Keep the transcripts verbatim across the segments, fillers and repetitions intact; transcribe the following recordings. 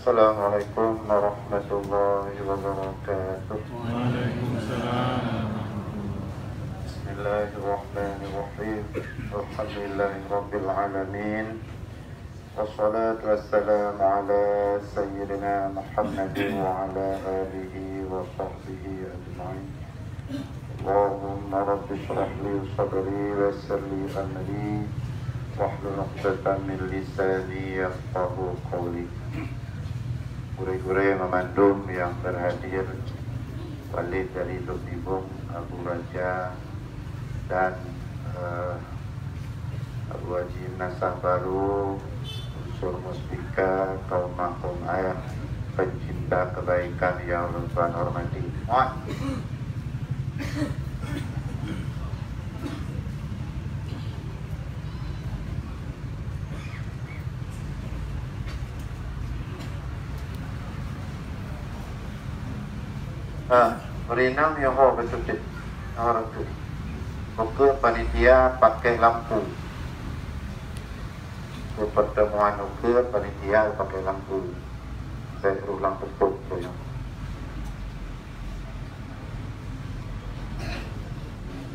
Assalamualaikum warahmatullahi wabarakatuh. Waalaikumsalam. Bismillahirrahmanirrahim. Alhamdulillahirabbil alamin. Wassalatu wassalamu ala sayyidina Muhammadin wa ala alihi wa sahbihi ajma'in. Allahumma rabbi shrah li sadri wa yassir li amri wahlul 'uqdatam min lisani yafqahu qawli. Gurée-gurée meumandum nyang berhadir, Walid dari Lhokseumawe, Abu Raja, dan, eh, Abu Haji Nasah Baru, unsur Muspika, kaum mahkum ayah, pencinta kebaikan yang ulôn tuan hormati. Muat. Ah, beri nam yoho beuteutit. Orang tu. Ukeue panitia pakai lampu. Untuk pertemuan ukeue panitia pakai lampu. Saya suruh lampu pop tu ya.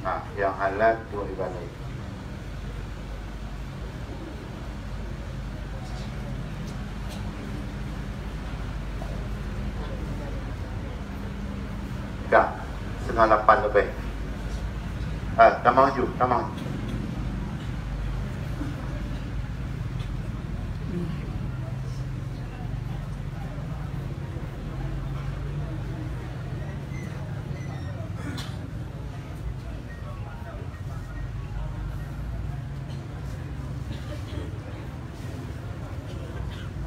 Nah, yang halal dua ibadah. Dah, setengah lapan lebih. Ah, tamah ju, tamah.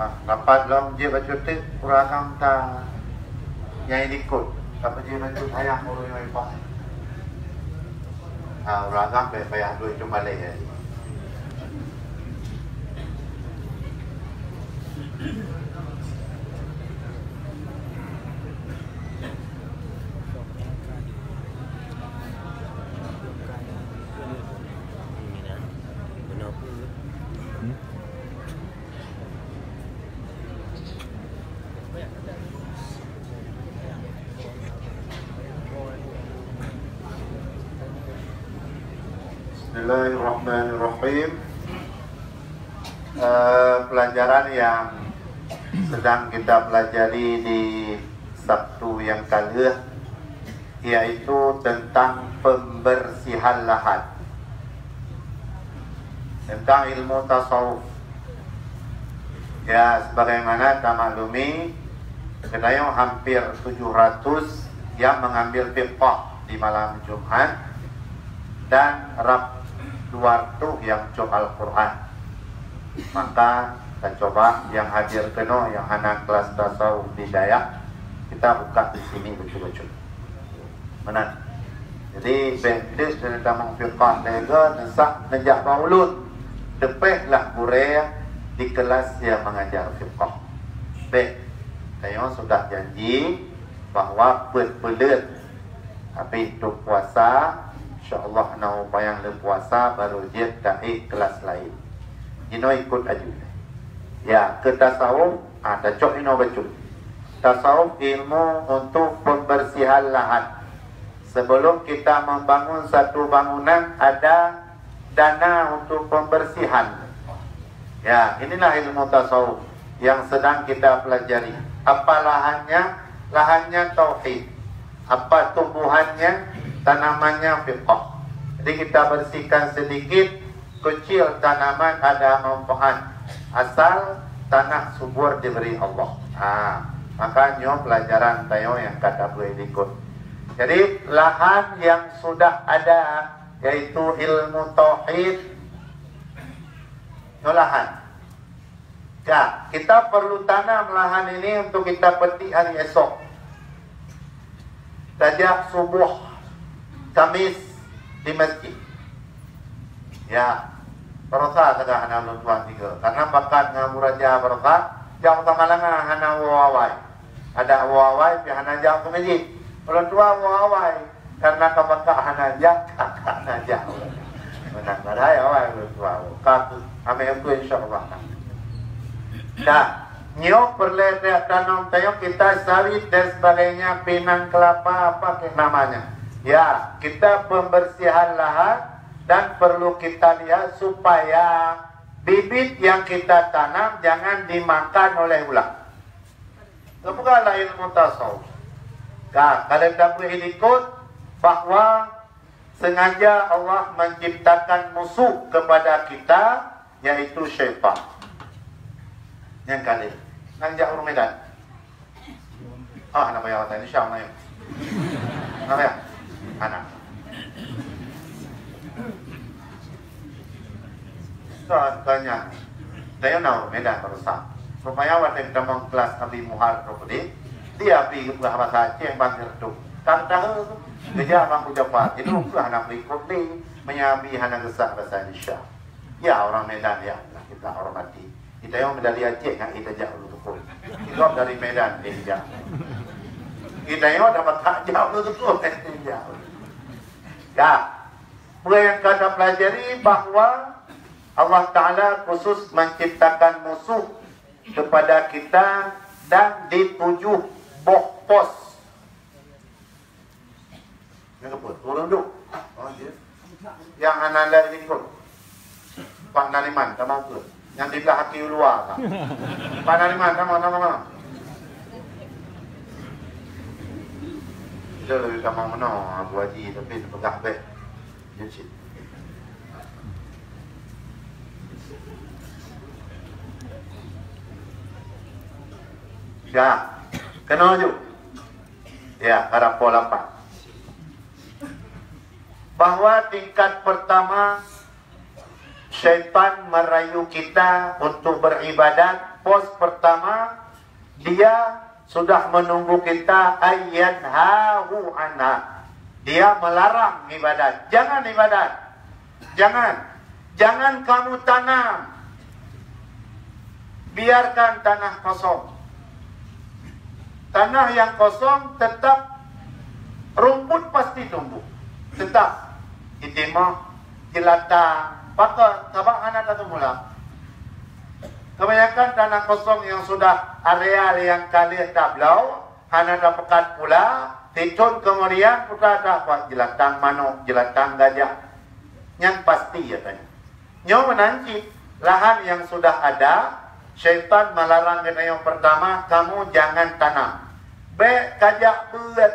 Ah, rapat lom jeuet bacut teuk ureueng agam ta nyang likot. Tapi jeuet bacut ayah ureueng nyang ipak. Ah, ureueng agam payah, payah duek cuma lé ya. Bismillahirrahmanirrahim. Eh, pelajaran yang sedang kita pelajari di Sabtu yang ka lheueh, yaitu tentang pembersihan lahan, tentang ilmu tasawuf. Ya, sebagaimana tamaklumi, geutanyoe hampir tujuh ratus yang mengambil fiqah di malam Jumat dan rab dua ratus yang cok Al-Quran. Maka, tacoba nyang hadir keunoe nyang hana kelas tasawuf di dayah, kita buka di sini bacut-bacut. Meunan. Jadi, bék deuh keuneuk tamong fiqah lé goe, neusak neujak bak ulôn. Teupéh lah gurée di kelas nyang mengajar fiqah. Bék, tanyoe sudah janji bahwa peuet peuleuet habéh trok puasa, insya Allah na upayang lheueh puasa baru jeuet taék kelas laén. Jinoe ikot aju. Ya, keu tasawuf, ah, tacok inoe bacut. Tasawuf ilmu untuk pembersihan lahan. Sebelum kita membangun satu bangunan, ada dana untuk pembersihan. Ya, inilah ilmu tasawuf yang sedang kita pelajari. Apa lahannya? Lahannya tauhid. Apa tumbuhannya? Tanamannya fiqah. Jadi kita bersihkan sedikit, kecil tanaman ada manfaat. Asal tanah subur diberi Allah. Ha, maka nyoe pelajaran tanyoe nyang ka tabeuet likot. Jadi, lahan yang sudah ada, yaitu ilmu tauhid, nyoe lahan. Ya, kita perlu tanam lahan ini untuk kita petik hari esok. Tajak suboh Kamis di masjid. Ya, baroesa sagai hana ulôn tuan tiga. Karena pakat ngon Abu Raja baroesa, jak u Samalanga hana woe awai. Ada woe awai, pih hana jak u masjid. Ulôn tuan woe awai. Karena ka pakat hana jak, ka hana jak. Meunan, padahai awai ulôn tuan. Ka tu, amai aku insya Allah. Dah. Nyoe peureulée tatanam tanyoe kita sawit dan sebagainya, pinang kelapa, apa ke namanya. Ya, kita pembersihan lahan dan perlu kita lihat supaya bibit yang kita tanam jangan dimakan oleh ulat. Teupeugah lam ilmu tasawuf. Ka, kalau tabeuh ikot bahwa sengaja Allah menciptakan musuh kepada kita, yaitu syaitan. Nyang kali, nang jak ureuëng Medan. Ah, anak payah watèe ni, Syam, ayo. Anak payah? Anak. Contohnya, saya na ureuëng Medan barusan. Rupanya watèe tamong kelas Abi Muhar Rukudi, dia Abi geupeugah bahasa Aceh bangker tu. Kan tahu tu. Geujak bang ucapan. Itu pun anak berikut ni, menyabi hana gesak bahasa Indonesia. Ya, orang Medan ya, kita hormati. Kita yang medali Aceh nggak kita jak ulu tukul. Kita dari Medan dia jak. Kita yang dapat hak jak ulu tukul, dia jak. Ya. Peue nyang ka tapelajari bahwa Allah Taala khusus menciptakan musuh kepada kita dan di tujuh boh pos. Nyang keupeu? Ureuëng duek. Oh, ya. Nyang hana lé lingkot. Pak Nariman, tamong keue. Nyang di blah aki u luwa ka. Pak Nariman, tamong, tamong, tamong. Kita lebih tamong meunoe, Abu Haji, tapi teupeugah beh. Nyan cit. Ya, keunoe ju. Ya, harap pola pat. Bahwa tingkat pertama syaitan merayu kita untuk beribadat, pos pertama, dia sudah menunggu kita, ayyan hahu anha. Dia melarang ibadat. Jangan ibadat. Jangan. Jangan kamu tanam. Biarkan tanah kosong. Tanah yang kosong tetap rumput pasti tumbuh. Tetap. Itimah, jelatang, pakat, sabab hana tatumula. Kebanyakan tanah kosong yang sudah areal yang ka lheueh tabloe, hana tapeugah pula, sithon kemudian putra tabuat jelatang manok, jelatang gajah. Nyan pasti ya tanya. Nyoe meunan cit, lahan yang sudah ada, syaitan melarang geutanyoe pertama, kamu jangan tanam. Bèk kajak beuet.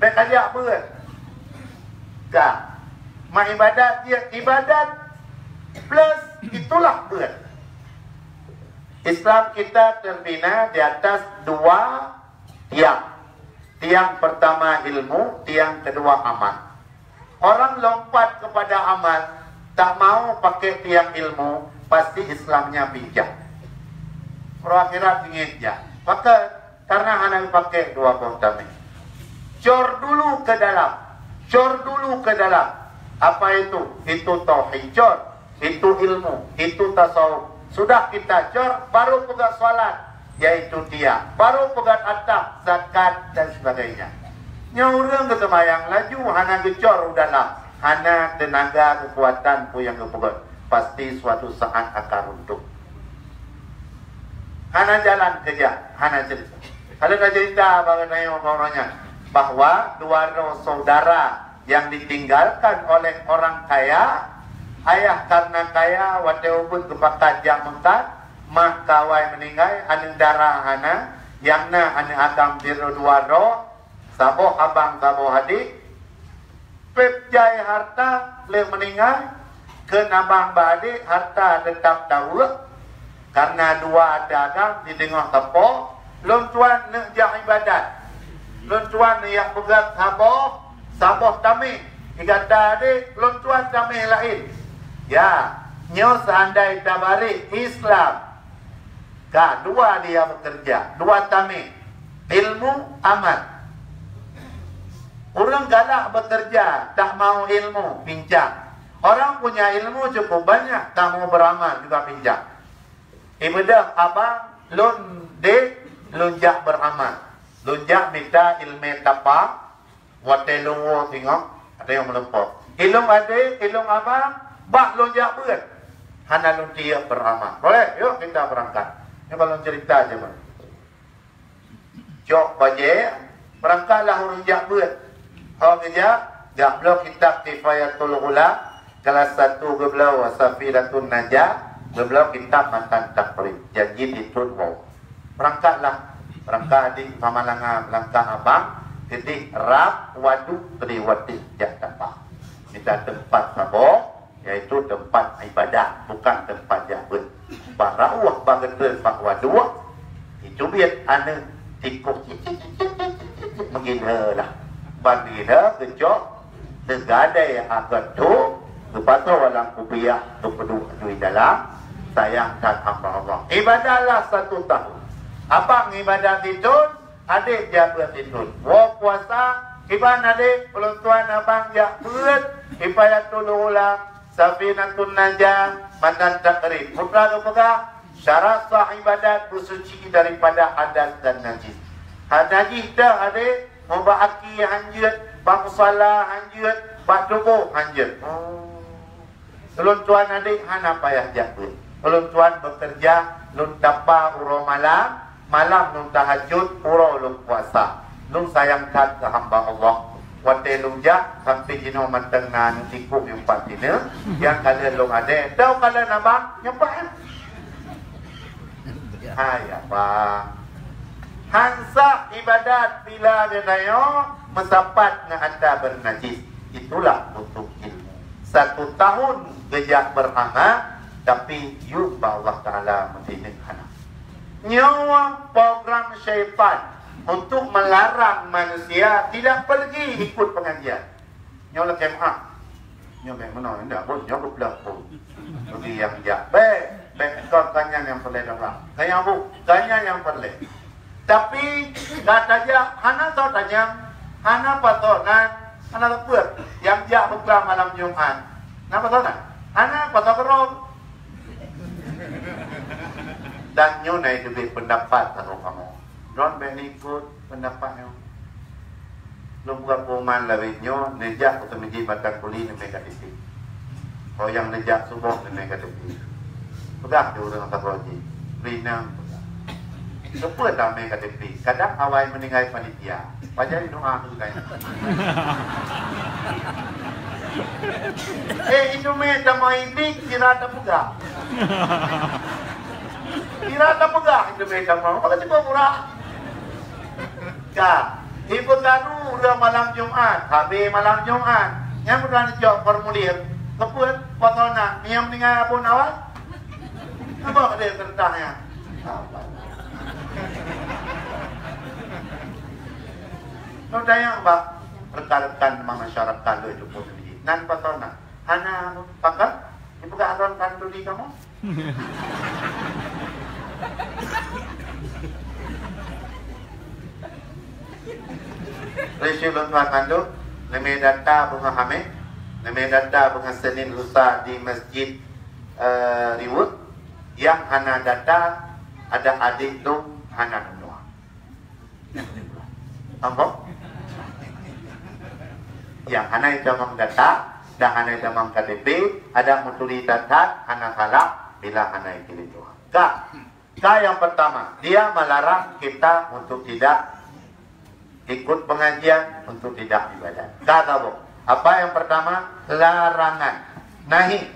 Bèk kajak beuet. Ka. Meuibadat jeuet ibadat plus itulah beuet. Islam kita terbina di atas dua tiang. Tiang pertama ilmu, tiang kedua amal. Orang lompat kepada amal, tak mau pakai tiang ilmu, pasti Islamnya pincang. Uroe akhirat bingit jak. Pakon? Karena hana pakai dua boh tameng. Cor dulu ke dalam. Cor dulu ke dalam. Apa itu? Itu tauhid. Cor. Itu ilmu, itu tasawuf. Sudah kita cor, baru peugah salat, yaitu dia. Baru peugah atap, zakat, dan sebagainya. Nyoe ureuëng geuseumayang laju, hana geucor u dalam, hana teunaga keukuatan peue nyang geupeugah, pasti suatu saat akan runtuh. Hana jalan keujak, hana cerita. Kalau ka cerita bak geutanyoe ngon uroe nyan, bahwa dua droe saudara yang ditinggalkan oleh orang kaya, ayah karena kaya, watèe ubeut geupakat jak meukat, mah ka awai meuninggai, aneuëk dara hana, nyang na aneuëk agam sidroe dua droe, saboh abang saboh adék, peuet jai harta lheueh meuninggai, kheun abang bak adék harta teutap taweuek, Kareuna dua ata agam di teungoh sapo, lôn tuan neuk jak ibadat. Lôn tuan neuk jak peugöt saboh, saboh tameng. Di gata deh, lôn tuan tameng laén. Ya, nyoe seandai tabarek Islam, ka dua dia bekerja, dua tameng, ilmu, amal. Ureuëng galak bekerja, tak mau ilmu, pincang. Orang punya ilmu cukup banyak, tak mau beramal juga pincang. Ibadah abang, lôn deh, lôn jak beuramal. Lôn jak mita ileumèe tapa, watèe lôn woe singoh, ada nyang meulumpoe. Ilôn adé, ilôn abang, bah lôn jak beuet. Hana lôn tiyeuk beurama. Boleh, yuk kita beurangkat. Nyoe ka lôn cerita aja, Bang. Cok bajée, beurangkatlah ureuëng jak beuet. Ho geujak, jak bloe kitab Kifayatul Ghulam, kelas satu geubloe, Safinatun Najah, geubloe kitab Matan Taqrib. Janji titot woe. Beurangkatlah. Beurangkat di Pamalanga, beurangkat abang, keudeh rab waduk, keudeh waduk jak tapa. Mita teumpat saboh, yaitu teumpat ibadat, bukan teumpat jak beuet. Bak rauh, bak geutreun, bak waduk, itu biet aneuk tikôh cicit-cicit meugila lah. Ban gila geucok, teugadai akan tu, geupasoe lam kupiah, geupeuduek di dalam, sayang that hamba Allah. Ibadatlah satu tahun. Abang ibadat siton, adék jak beuet siton. Woe puasa, kiban adék, ulôn tuan abang jak beuet, Kifayatul Ghulam, Safinatun Najah, Matan Taqrib. Putra geupeugah, syarat sah ibadat beusuci daripada hadas dan najis. Ha, najis dah adék, mubak aki hanjeuet, bak musala hanjeuet, bak tuboh hanjeuet. Oh. Ulôn tuan adék hana payah jak beuet. Ulôn tuan beukeureuja, lôn tapa uroe malam, malam lôn tahajud, uroe lôn puasa. Lôn sayang that keu hamba Allah. Watée lôn jak, sampai jinoe mantong na aneuk tikôh nyang pat sineuk, nyang kalon lôn adée. Tau kalon abang, nyoe pat. Hai abang. Hansa ibadat bila geutanyoe meusapat ngon ata beunajis. Itulah butuh ilmu. Satu tahun geujak beurama, tapi yum bak Allah Taala meusineuk hana. Nyoe program syaitan untuk melarang manusia tidak pergi ikut pengajian. Nyoe lakée meu'ah. Nyoe bék meunoe, indak, bon, nyoe geupeulah, bon. Bagi nyang jak. Bék, bék, kon, kon nyan nyang peureulée tablah. Kon nyan, bu, kon nyan nyang peureulée. Tapi, ka tajak, hana soe tanyong, hana pasoe nan, hana sapeue. Nyang jak beuklam malam Jumat. Na pasoe nan? Hana pasoe keurong. Dan nyoe na teubiet peundapat taroh kamoe. Droen bék neuikot peundapat nyoe. Lôn buka pengumuman lawét nyoe, neujak u Teumiji Matan Kuli neumè K T P. Ho nyang neujak suboh neumè K T P. Peugah di ureueng saboh jih, "Bri nang," peugah. Keupeue tamè K T P? Kadang awai meuninggai panitia. Pajan doa tu kan. Eh, Indomie tamah idik, sira tapeugah. Sira tapeugah Indomie tamah. Maka cuba murah. Ka, ipeukaru uroe malam Jumat, habéh malam Jumat. Nyang udah neujok formulir, keupeue foto na, nyang meuninggai abon awai? Abah deh kertas nyan. Nyoe tanyong bak rekan-rekan masyarakat lôn jumpa sendiri. Nan foto na. Hana pakat? Dipeugah droen kan tuli kamoe? Reuseuh lôn tuan mandum, neumè data beungoh Hamèh, neumè data beungoh Senin lusa di Masjid, eh, Riweueng, nyang hana data, adak adék lôn hana lôn tuan. Nampak? Nyang hana itamong data, dan hana itamong K T P, adak meuturi that-that, hana salah, bila hana ikilin Tuhan. Ka, ka nyang pertama, dia melarang kita untuk tidak ikut pengajian, untuk tidak ibadat. Ka saboh. Apa yang pertama? Larangan. Nahi.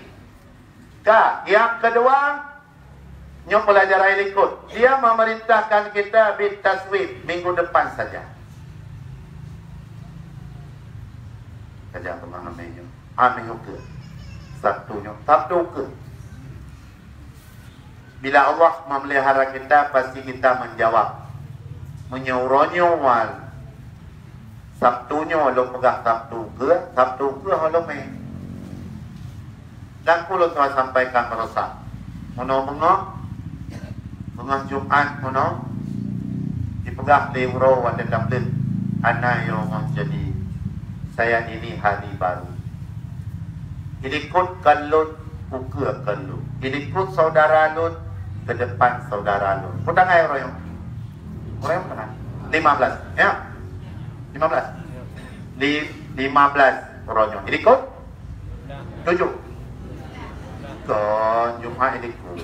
Ka, yang kedua, nyoe pelajaran likot. Dia memerintahkan kita bit taswib minggu depan saja. Saja pemahaman nyoe. Ameh ukeue. Sabtu nyoe. Sabtu ukeue. Bila Allah memelihara kita, pasti kita menjawab. Meunyoe uroe nyoe wan, Sabtu nyoe lôn peugah Sabtu ukeue, Sabtu ukeue ho lôn mè. Dan peue lôn tuan sampaikan baroesa. Meunoe beungoh, beungoh Jumat meunoe, jipeugah lé uroe watèe tableuet, "Ana yaumul jadid, saya ini hari baru." Ilikot keu lôn, ukeue keu lôn. Ilikot saudara lôn, keu depan saudara lôn. Peue tanggai uroe nyoe? Uroe nyoe peue tanggai? Lima belas, ya? Lima belas? Li-, lima belas uroe nyoe. Ilikot? Tujoh. Kon Jumat inikot.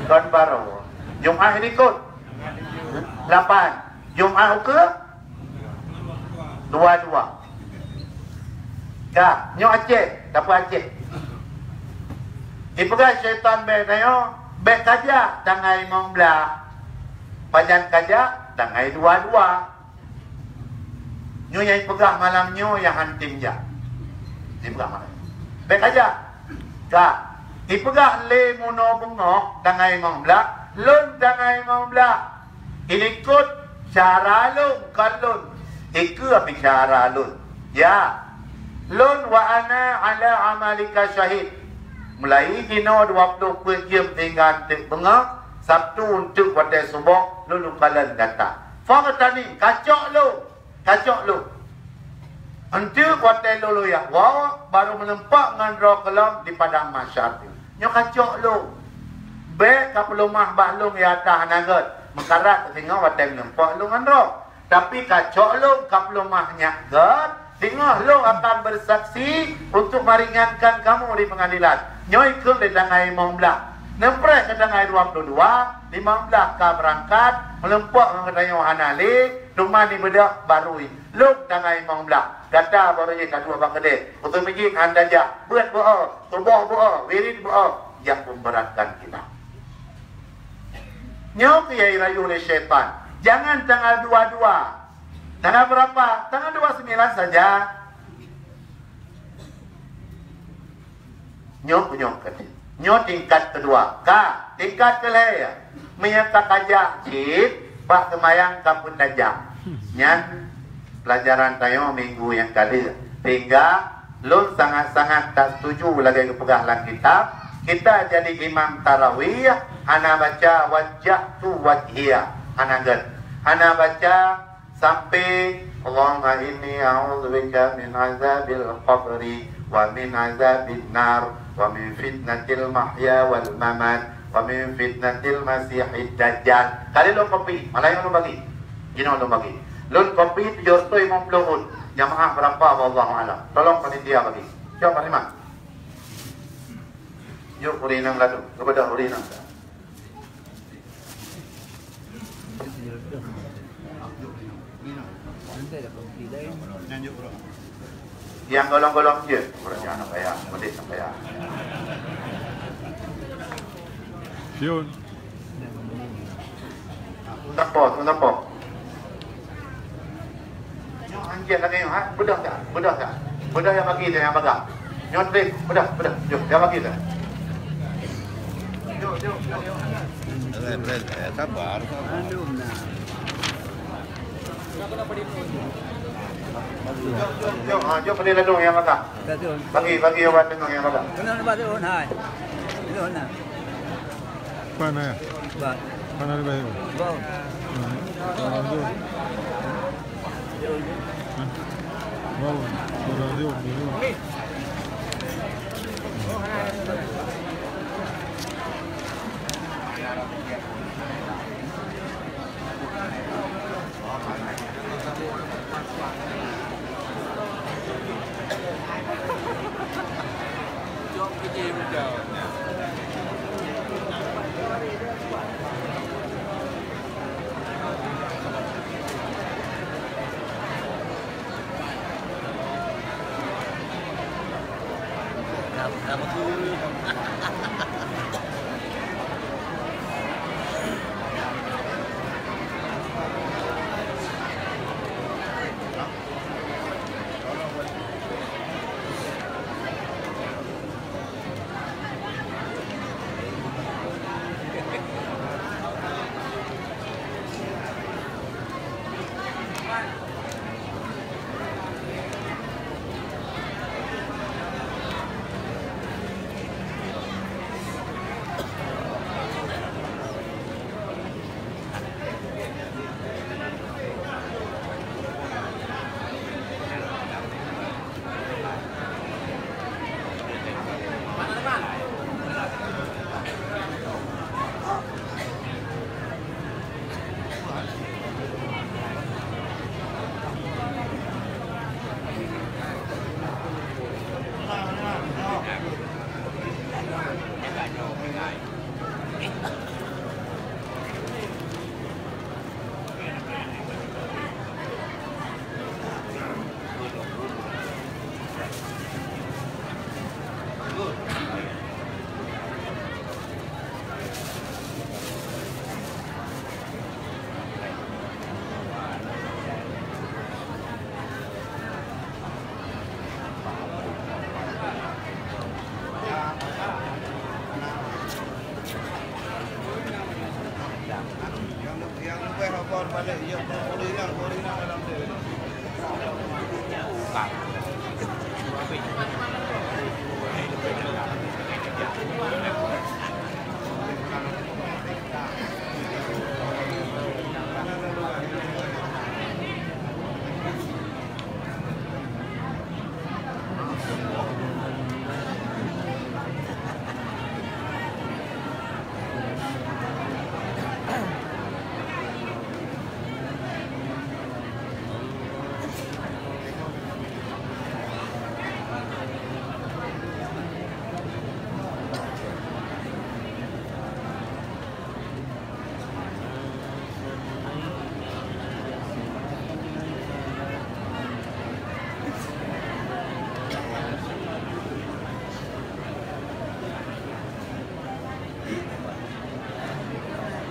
Kon baroe. Jumat inikot. Lapan. Jumat ukeue? Dua-dua. Ka, nyoe Aceh, dapur Aceh. Ipeugah syaitan bèk tanyoe, bèk kajak tanggai limong blah. Pajan kajak tanggai dua-dua. Nyoe nyang ipeugah malam nyoe nyang hantom jak. Ipeugah malam. Bèk kajak. Ka. Ipeugah lé Muno Beungoh tanggai limong blah, lôn tanggai limong blah. Inikot cara lôn, kon lôn. Ikeue pih cara lôn. Ya. Lôn wa ana ala amalika syahid. Mulai jinoe dua ploh peuet jeuem hingga eunteuk beungoh, Sabtu eunteuk watèe suboh lôn kalon gata. Faqtani, kacok lôn. Kacok lôn. Eunteuk watèe lôn lôn jak woe, barô meuleumpok ngon droe keulôn di padang mahsyar. Nyoe kacok lôn. Bèk kapeuleumah bak lôn di ateueh hana gèt. Meukarat singoh watèe meuleumpok lôn ngon droe. Tapi kacok lôn kapeuleumah nyak gèt, singoh lôn akan bersaksi untuk meringankan kamu di pengadilan. Nyoe ikeue lé tanggai limong blah. Neupreh keu tanggai dua ploh dua, limong blah ka beurangkat, meuleumpok ngon geutanyoe hana lé, teuma neubeudôh barô. Lôn tanggai limong blah, gata barô jih ka duek bak keudè. Kuteumeujeuet han tajak, beuet beu-o, tuboh beu-o, wirit beu-o, jak pemberatkan kita. Nyoe keuh nyang jirayu lé syaitan. Jangan tanggal dua dua. Tanggal berapa? Tanggal dua sembilan saja. Nyoe, nyoe, nyoe tingkat keudua. Ka, tingkat keulhèe. Meunyoe takajak cit, bak seumayang ka peutajam. Nyan pelajaran tanyoe minggu nyang ka lheueh. Sehingga lôn sangat-sangat tak setuju lagèe geupeugah lam kitab, kita jadi imam tarawih, hana baca wajjahtu wajhiya, hana gèt. Hana baca sampai, "Allahumma inni a'udzubika min azabil qabri, wa min azabin nar, wa min fitnatil mahya wal mamat, wa min fitnatil masihid dajjal." Kali lôn kopi, malam nyoe lôn bagi. Jinoe lôn bagi. Lôn kopi tujoh reutôh limong ploh ôn. Jamaah berapa, wallahu a'lam. Tolong panitia bagi. Siapa terima? Jok ureueng inong lalu. Kepada ureueng inong. Nyang golom-golom jeuet. Ureueng nyan nak payah, mudik nak payah. Pion. Tapo, tapo. Nyoe hanjeuet lagèe nyoe, ha? Beudôh tak? Beudôh tak? Beudôh nyang bagi tu, nyang peugah. Nyoe trép, beudôh, beudôh. Jom, nyang bagi tu. Jom, jom, jom. Sabar, sabar. Jom, jom, jom. Ha, jom, bagi ladôm nyang peugah. Bagi, bagi obat teungoh nyang peugah. Keunoe bak tu, hai. Keunoe na. Pan, eh? Bak. Pan ada baik. Bak. Hmm. Orang tu. Hah? Bau. Orang tu, orang tu.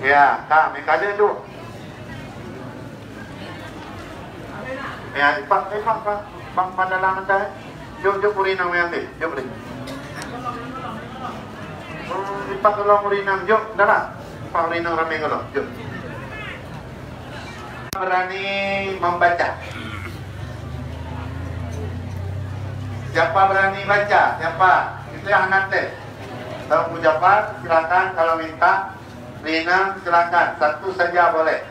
Ya, ka, meukaje tu. Ya, ipak, ipak, Pak. Bang Pandalang Antai. Jom, jom, Puri nang meuyanti. Jom, Puri. Oh, ipak tolong Puri nang. Jom, dalam. Ipak Puri nang ramai kalau. Jom. Berani membaca. Siapa berani baca? Siapa? Itu yang hana tes. Kalau Abu Jafar, silakan. Kalau minta, Rina, silakan. Satu saja boleh.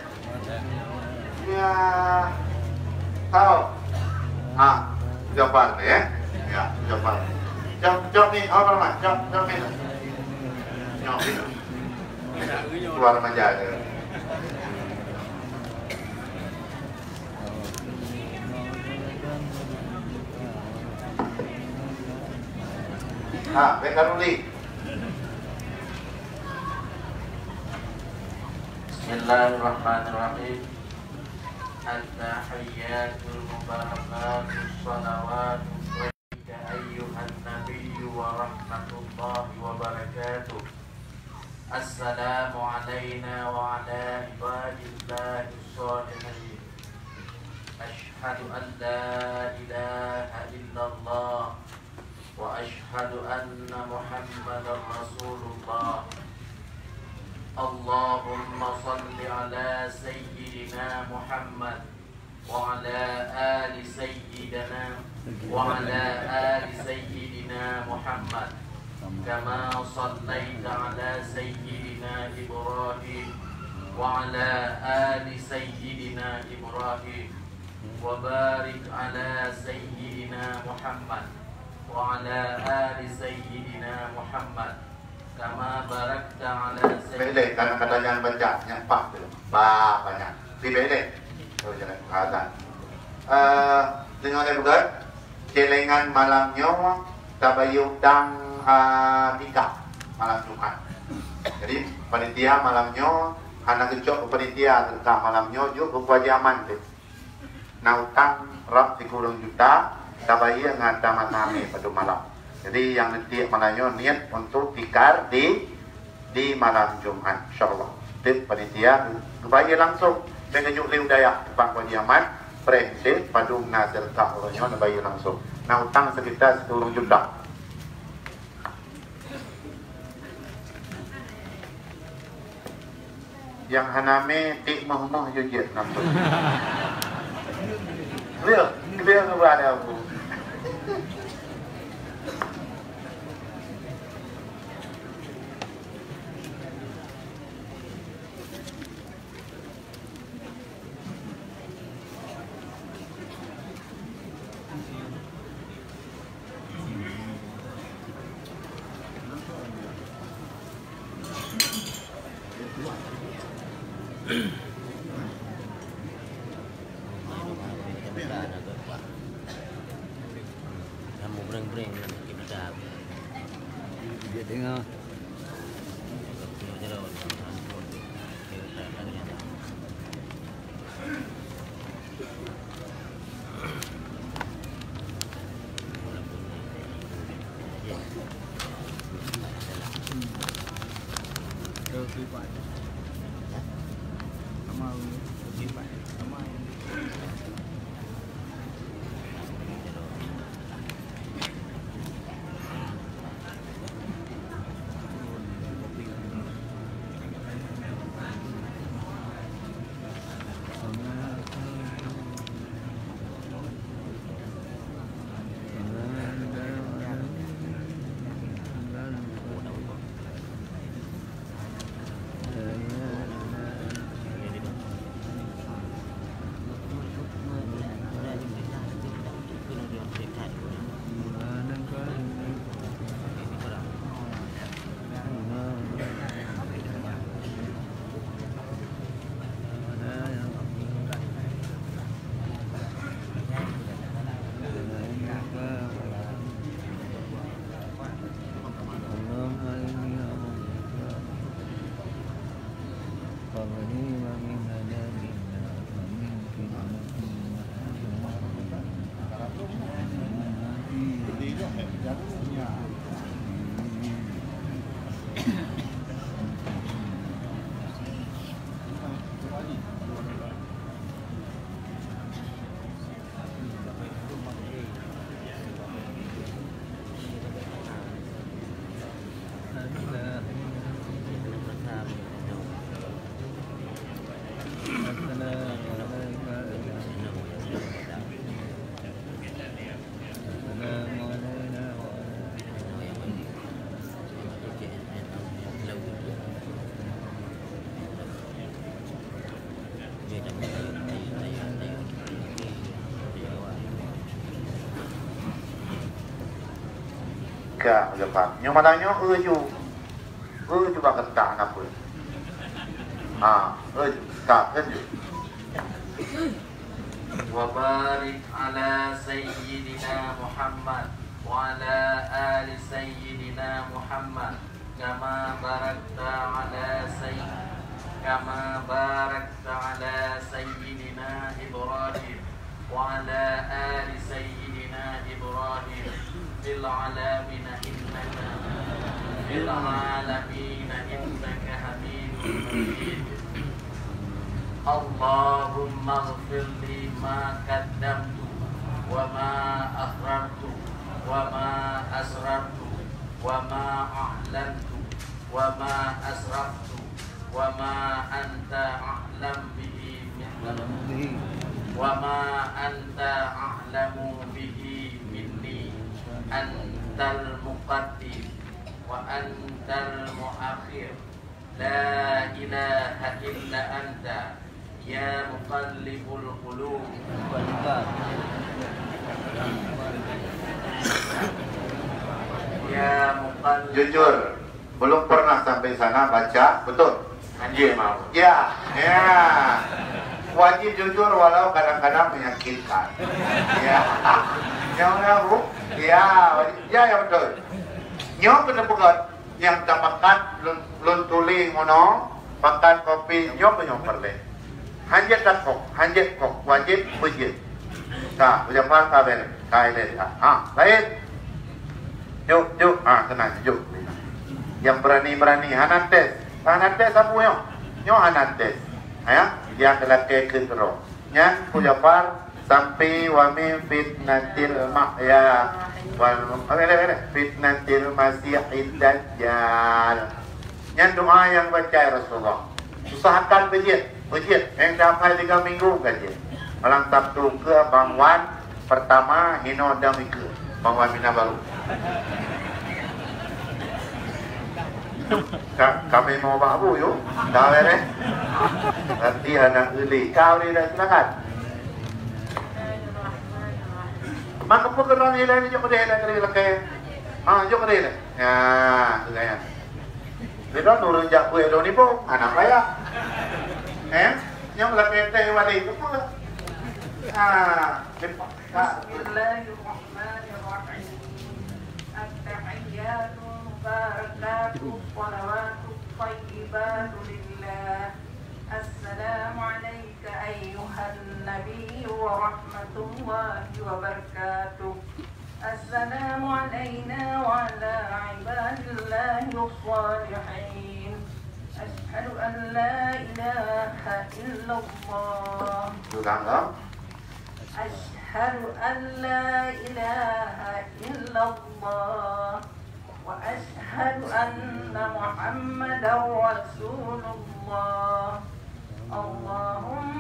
Ya. Tahu? Ha, Abu Jafar ni, eh. Ya, Abu Jafar. Jom, jom ni, oh, Rahmat. Jom, jom ni. Jom ni. Keluar remaja je. Ha, baik, Karuli. Bismillahirrahmanirrahim. At-tahiyyatul mubarakatus shalawatu ayyuhan nabiyyu wa rahmatullahi wa barakatuh. Assalamu alaina wa ala ibadillahis shalihin. Asyhadu an la ilaha illallah wa asyhadu anna Muhammadar Rasulullah. Allahumma shalli ala sayyidina Muhammad wa ala ali sayyidina, wa ala ali sayyidina Muhammad, kama shallaita ala sayyidina Ibrahim, wa ala ali sayyidina Ibrahim, wa barik ala sayyidina Muhammad, wa ala ali sayyidina Muhammad, kama barakta ala sayyidina. Bèk lé, karena katanya baca, nyan pah tu. Ba, banyak. Bèk lé. Oh, jangan. Azan. Eh, deungon lé beugöt, celengan malam nyoe tabayeue utang, eh, nikah malam Jumat. Jadi, panitia malam nyoe hana geucok keu panitia teuka malam nyoe, jok keu Haji Aman teuh. Na utang rab sikureueng juta, tabayeue ngon ata makna mé padum malam. Jadi, nyang neutiek malam nyoe niet untuk tikar di, di malam Jumat, insyaallah. Teuk panitia geubayeue langsung. Bèk geujok lé u dayah, teupang Haji Aman, preh teuk padum na seudeukah uroe nyoe neubayeue langsung. Na utang sekitar sikureueng juta. Nyang hana mé, tiek moh-moh jeuet-jeuet nam tu. Clear, clear keubeurada aku. Dia dengar. Ka, ka, Pak. Nyoe malam nyoe, eh, ju. Eh, ju bak keuntang, kenapa? Ha, eh, ju. Ka, kan ju. وبارك على سيدنا محمد وعلى آل سيدنا محمد كما باركت على سي-، كما باركت على سيدنا إبراهيم وعلى آل سيدنا إبراهيم في العالمين إنك، في العالمين إنك حميد مجيد. اللهم اغفر لي ما قدمت وما أخرت وما أسررت وما أعلنت وما أسرفت وما أنت أعلم به من، وما أنت أعلم به مني. أنت المقدم وأنت المؤخر. لا إله إلا أنت يا مقلب القلوب. يا مقلب. Jujur, belum pernah sampai sana baca, betul? Anjing mau. Ya, ya. Wajib jujur walau kadang-kadang menyakitkan. Ya. Yang mana, Bu? Ya, wajib. Ya, yang betul. Nyoe keuneuk peugah. Nyang tapakat lôn, lôn tuléh ngon nyoe, pakat kopi nyoe meunyoe peureulèe. Hanjeuet takok, hanjeuet kok, wajéb beujeuet. Ka, ucapan ka bèk, ka ilèe. Ha, laén. Jok, jok. Ha, keunan, jok. Nyang beurani-beurani, hana tes. Hana tes sapeue nyoe? Nyoe hana tes. Ha, ya? Dia akan lakèe keu keudroe. Nyan Abu Ja'far sampai wa min fitnatil mahya wal, apa dia kata? Fitnatil masihid dajjal. Nyan doa nyang baca ya Rasulullah. Usahakan beujeuet, beujeuet. Nyang dapat tiga minggu ka jeuet. Malam Sabtu ke Bang Wan, pertama, hino dan minggu. Bang Wan Mina baru. Ka-, kami mau bak Abu, yuk. Dah beres. Nanti anak geli. Kau ni dah silakan. Maka pun kena nilai ni, jom deh, dah kena lakèe. Ha, jom deh, dah. Ya, tu kan. Dia dah nurun jak kuih, dah ni pun. Anak raya. Eh? Nyam lakèe teh balik. Apa? Ha, lepas. بسم الله الرحمن الرحيم. التحيات المباركات الصلوات الطيبات لله. السلام عليك أيها النبي ورحمة الله وبركاته. السلام علينا وعلى عباد الله الصالحين. أشهد أن لا إله إلا الله. Ulang, ya. أشهد أن لا إله إلا الله وأشهد أن محمدا رسول الله. اللهم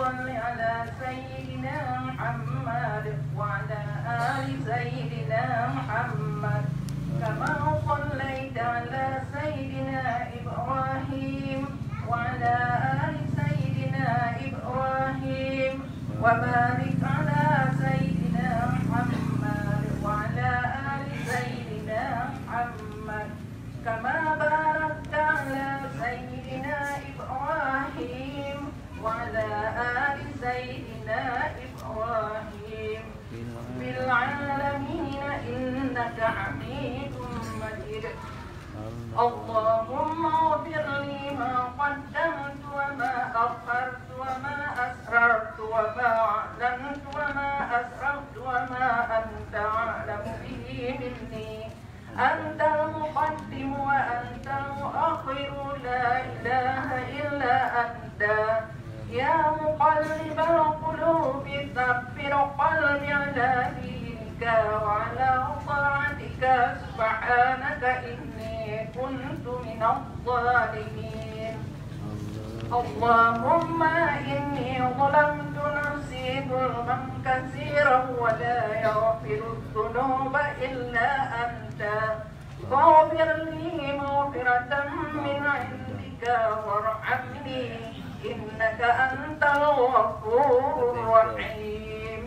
صل على سيدنا محمد وعلى آل سيدنا محمد كما صليت على سيدنا إبراهيم وعلى آل سيدنا إبراهيم وبارك على سيدنا محمد وعلى آل سيدنا محمد كما باركت على سيدنا إبراهيم وعلى آل سيدنا إبراهيم في العالمين إنك حميد مجيد. اللهم اغفر لي ما قدمت وما أخرت وما أسررت وما أعلنت وما أسرفت وما أنت أعلم به مني. أنت المقدم وأنت المؤخر، لا إله إلا أنت. يا مقلب القلوب ثبت قلبي على دينك وعلى طاعتك. سبحانك إني كنت من الظالمين. اللهم إني ظلمت نفسي ظلما كثيرا ولا يغفر الذنوب إلا أنت فاغفر لي مغفرة من عندك وارحمني إنك أنت الغفور الرحيم.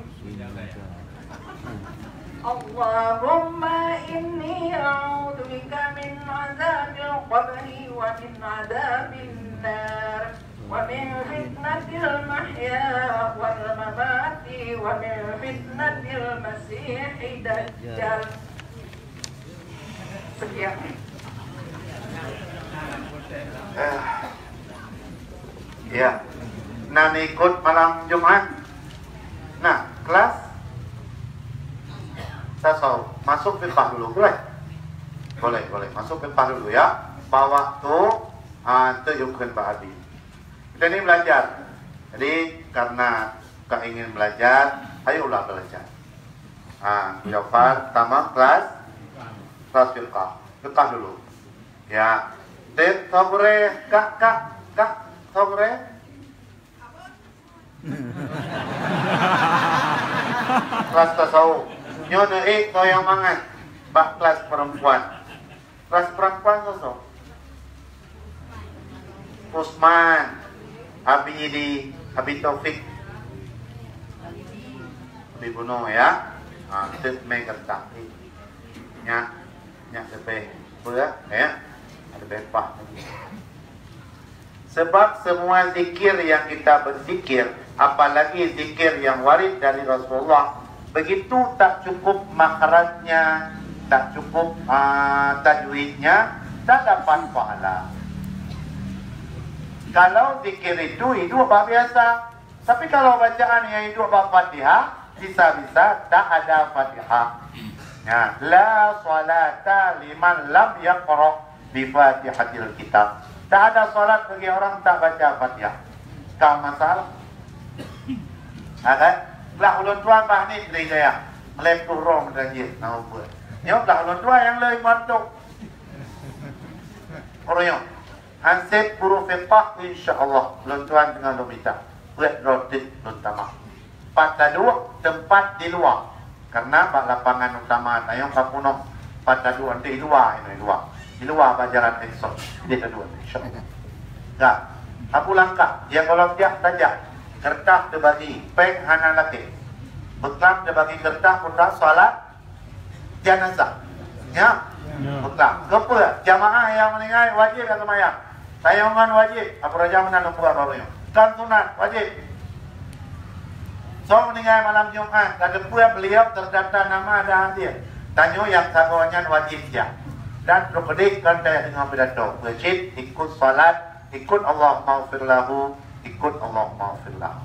اللهم إني أعوذ بك من عذاب القبر ومن عذاب النار ومن فتنة المحيا والممات ومن فتنة المسيح الدجال. Sekian. Eh, ya. Nah, ikut malam Jumat. Nah, kelas tasawuf. Masuk fiqah dulu, boleh? Boleh, boleh. Masuk fiqah dulu, ya. Bawa tu, ah, tu yukun Pak Abi. Kita ni belajar. Jadi, karena ka ingin belajar, ayolah belajar. Ha, Jafar, tamam kelas, kelas fiqah. Fiqah dulu. Ya. Tip, sabre, kak, kak, kak, sabre. Kelas tasawuf. Nyoe neuék toyang mangat bak kelas perempuan. Kelas perempuan soe? Usman, Abi di, Abi Taufik. Abi bunoe ya. Ha, teuk mé geureutak. Nyak, nyak leubeh beureukat ya. Leubeh pah lagi. Sebab semua zikir yang kita berzikir, apalagi zikir yang warid dari Rasulullah, begitu tak cukup makhrajnya, tak cukup, ah, tajwidnya, tak dapat pahala. Kalau zikir itu hidup bak biasa, tapi kalau bacaan yang hidup bak Fatihah, bisa-bisa tak ada Fatihah. Ya, la salata liman lam yaqra bi Fatihatil Kitab. Tak ada salat bagi orang tak baca Fatihah. Ka masalah. Ha, kan? Blah ulôn tuan bah ni gereja ya. Melempur roh meudajih, nama buat. Nyoe blah ulôn tuan nyang leueng mantok. Orang nyoe. Hanseb guru fiqah, insya Allah, lôn tuan teungoh lôn mita. Peuet droe teuk lôn tamah. Pat taduek, teumpat di luwa. Karena bak lapangan utama tanyoe ka peunoh. Pat taduek di luwa, di luwa. Di luwa bak jalan Exxon. Di taduek, insya Allah. Dah. Abu langkah, nyang golom jak tajak. Keureutah teubagi, péng hana lakée. Beuklam teubagi keureutah, peue salat, janazah. Ya? Ya. Bukan. Keupeue? Jamaah nyang meuninggai wajéb nyang seumayang. Tanyoe ngon wajéb. Abu Raja meunan lôn peugah baru nyoe. Kon sunat, wajéb. Soe meuninggai malam Jumat, ka teupeue beliau terdaftar nama dan hadir. Tanyoe nyang sagoe nyan wajéb siap. Dan trok keudeh kon teudeungoe pidato. Wajéb ikut salat, ikut Allahummaghfir lahu, ikut Allahummaghfir lahu.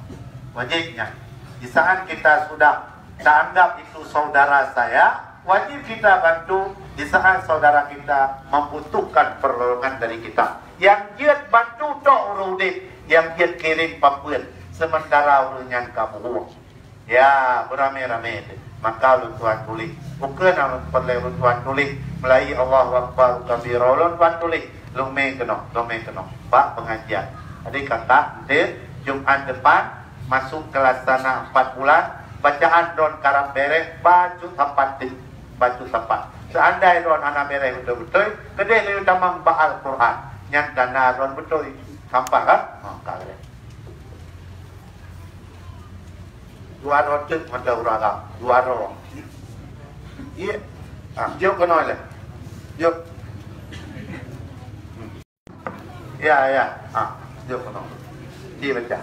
Wajéb nyan. Di saat kita sudah ta anggap itu saudara saya, wajib kita bantu di saat saudara kita membutuhkan pertolongan dari kita. Nyang jeuet bantu tok ureuëng udeb, nyang jeuet kirém papeuen, sementara ureuëng nyan ka meuruek. Ya, beramai-ramai. Maka ulôn tuan tuléh. Bukon na peureulée ulôn tuan tuléh meulayeue Allahu Akbar kabira. Ulôn tuan tuléh. Lôn mé keunoe, lôn mé keunoe. Bak pengajian. Jadi kakak, nanti Jumat depan, masuk kelas sana empat bulan, bacaan droen karab bèrèh, bacut sapat deh, bacut sapat. Seandai droen hana bèrèh beutôi-beutôi, keudeh lé tamong bak Al-Quran. Nyan tanda droen beutôi. Gampang kan? Ha, ka lé. Dua droe teuk mata urang agam. Dua droe. Iya. Ha, jok keunoe lé. Jok. Ya, ya. Ha, dia penuh. Dia baca.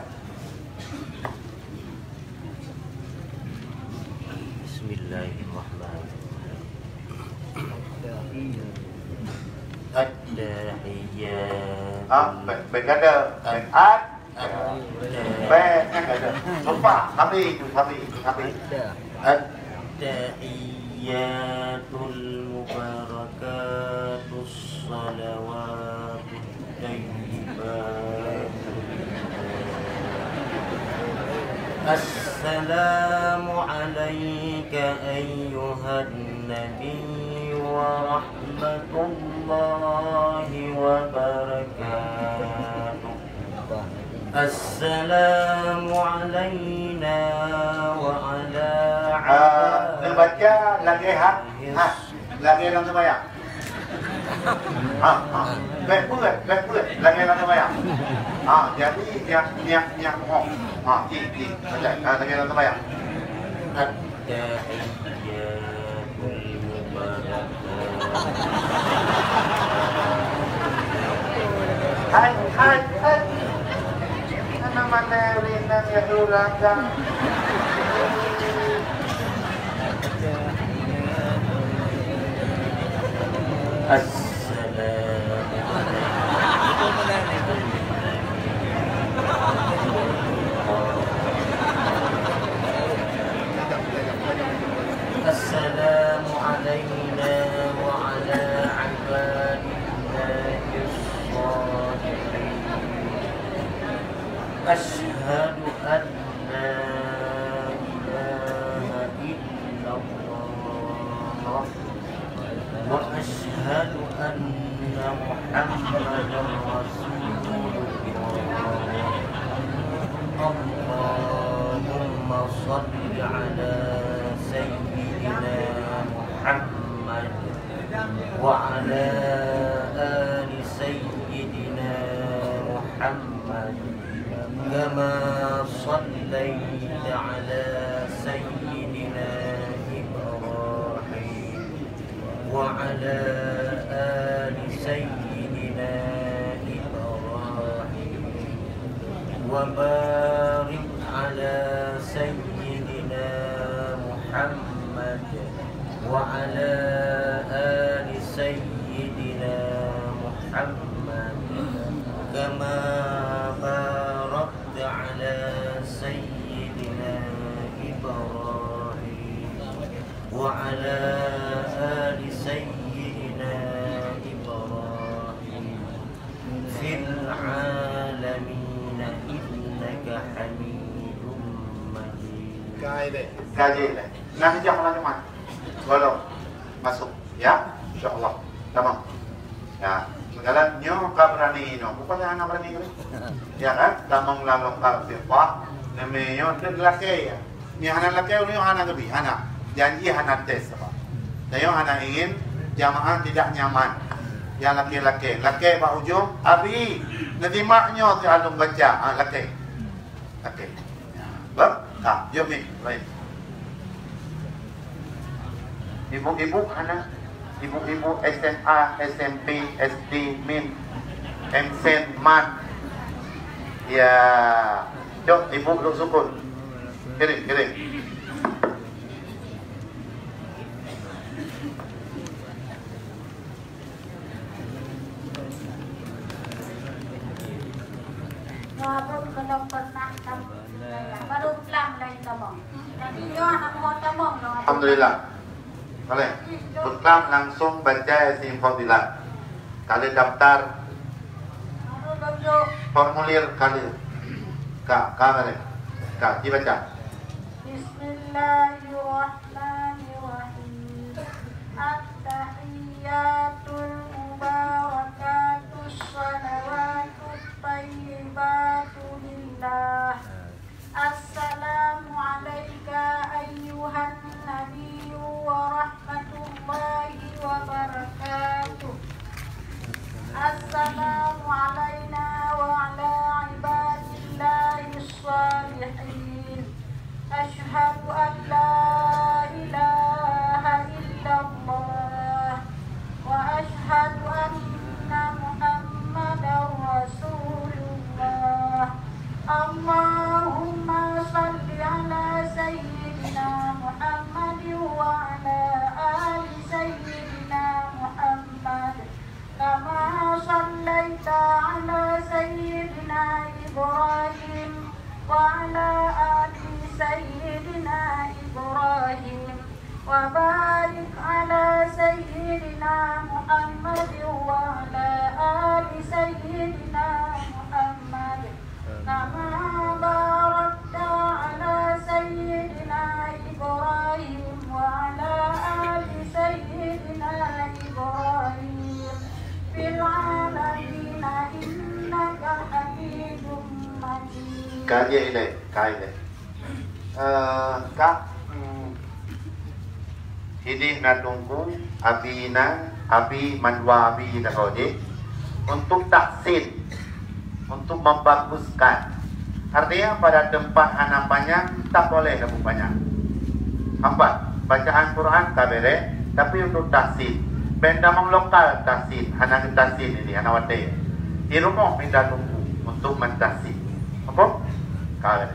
Bismillahirrahmanirrahim. At-tahiyat. Ha, baik, baik ada. Baik, at-, baik, kan ada. Lupa, habis itu, habis, habis. At-, At-tahiyyatul mubarakatus shalawatut thayyibah. Assalamu alaika ayyuhan nabiyyu wa rahmatullahi wa barakatuh. Assalamu alaina wa ala Ah, neubaca lagèe ha, ha, lagèe lam seumayang. Ha, ha. Bèk peuet, bèk peuet, lagèe lam seumayang. Ha, jadi nyak, nyak, nyak, oh. Ha, ti, ti, baca. Ha, lagèe lam seumayang. At-tahiyyatul mubarakat. Hai, hai, hai. Hana mandé rinang ya urang. Assalamualaikum. Assalamu alaina wa ala ibadillahis shalihin. Asyhadu an la ilaha illallah. Wa asyhadu anna Muhammadar Rasulullah. Allahumma shalli ala sayyidina Muhammad wa ala ali sayyidina Muhammad. كما صليت على سيدنا إبراهيم وعلى آل سيدنا إبراهيم وبارك على سيدنا محمد وعلى آل سيدنا محمد كما باركت على سيدنا إبراهيم وعلى آل سيدنا إبراهيم في العالمين إنك حميد مجيد. Ka jeuet lé. Nah, jak malam Jumat. Golom. Masuk. Ya? Insya Allah. Tamam. Ya. Sekarang nyoe ka berani nyoe. Bukan hana berani kali. Ya kan? Tamam lalu ka fiqah. Neme nyoe tu lakèe ya. Nyoe hana lakèe, nyoe hana geubri. Hana. Janji hana tes apa. Dan nyoe hana ingin jamaah tidak nyaman. Yang lakèe-lakèe. Lakèe bak ujong. Abi. Nanti mak nyoe tu alung baca. Ha, lakèe. Oke. Bah, ah, jom ni, lain. Ibu-ibu hana, ibu-ibu S M A, S M P, S D, min, M Sen, mat. Ya, jom ibu duduk sukun. Kirim, kirim. Walaupun belum pernah kamu, baru pulang dari kamu. Tapi nyoe anak buah kamu, loh. Alhamdulillah. Boleh. Beklam langsung baca Yasin Fadilah. Kali daftar formulir kali. Ka, ka, mari. Ka, dibaca. Bismillahirrahmanirrahim. At-tahiyyatul mubarakatus shalawatut thayyibatu lillah. Assalamu alaika ayyuhan nabiyyu wa rahmatullahi wa barakatuh. Assalamu alaina wa ala ibadillahis shalihin. Asyhadu an la ilaha illallah wa asyhadu anna Muhammadar Rasulullah. Allahumma shalli ala sayyidina Muhammadin wa ala ali sayyidina Muhammad. Kama shallaita ala sayyidina Ibrahim wa ala ali sayyidina Ibrahim. Wa barik ala sayyidina Muhammad wa ala ali sayyidina Muhammad. Kama barakta ala sayyidina Ibrahim wa ala ali sayyidina Ibrahim fil alamin innaka Hamidum Majid. Ka jeuet ilée, ka ilée. Eh, ka, hmm, ideh na teungku, abi na, abi mandua abi na kau jih, untuk tahsin, untuk membaguskan. Artinya pada tempat hana panyang, tak boleh tabeuet panyang. Hampa, bacaan Quran ka bereh, tapi untuk tahsin. Bèk tamong lokal tahsin, hana geutahsin ini, hana watèe. Di rumoh minta teungku untuk mentahsin. Apa? Ka lé.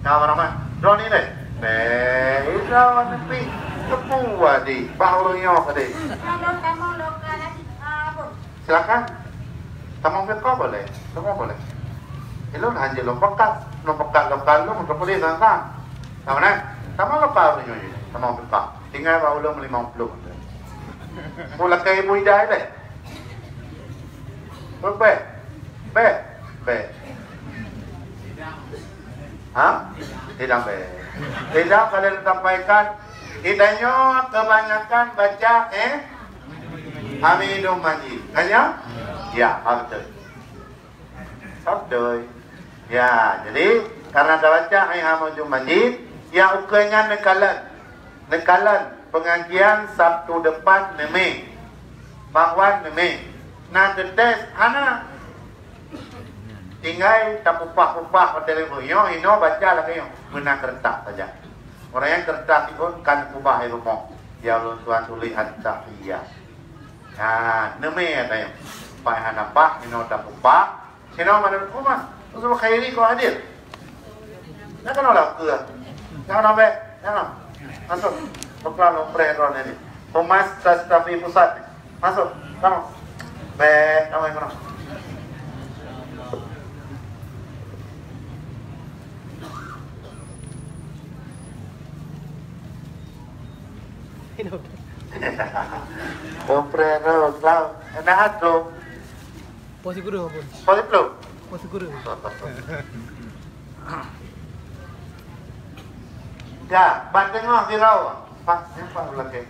Ka Abang Rahman. Droeneuh lé. Bèk, droeneuh pih teupeu di bah ureueng nyoe tadi. Kalau kamu lokal, ah, apa? Silakan. Tamong fiqah boleh. Semua boleh. Ilôn hana lôn peugah, lôn peugah lokal lôn, lôn boleh sang-sang. Sama nah. Tamong lokal ureueng nyoe. Tamong fiqah. Tinggai bak ulôn lima puluh. Pu lakèe ibu idai lé. Bèk, bèk, bèk. Ha? Tidak bèk. Tidak, kalian sampaikan. Kita nyoe kebanyakan baca, eh? Hamidum Majid. Kan ya? Ya, betul. Sabdoi. Ya, jadi karena tabaca hai Hamidum Majid, ya ukeue nyan neukalon. Neukalon pengajian Sabtu depan neumé. Bahwa neumé. Na teuntèe hana. Tinggai tapupah-pupah watèe lheuh nyoe, inoe baca lagèe nyoe. Meunan keureutah saja. Ureueng nyang keureutah siôn kan kubah di rumoh. Ya ulôn tuan tuléh At-Tahiyat. Nah, neumé ata nyoe. Pai hana paih, inoe tapupah. Sinoe mana rumah? Usul khairi kau hadir. Nah, keunoe lah, ukeue. Jangan sampai, jangan. Masuk. Pelan-pelan, opreh droeneuh ni. Humas Tastafi Pusat. Masuk. Kamu. Bèk, kamu yang keunoe. Opreh droeneuh, Islam. Enak tu. Poh sikureueng, Abon. Poh sikureueng? Poh sikureueng. Ya, bak teungoh sidroe. Pak, nyang pak beulakèe.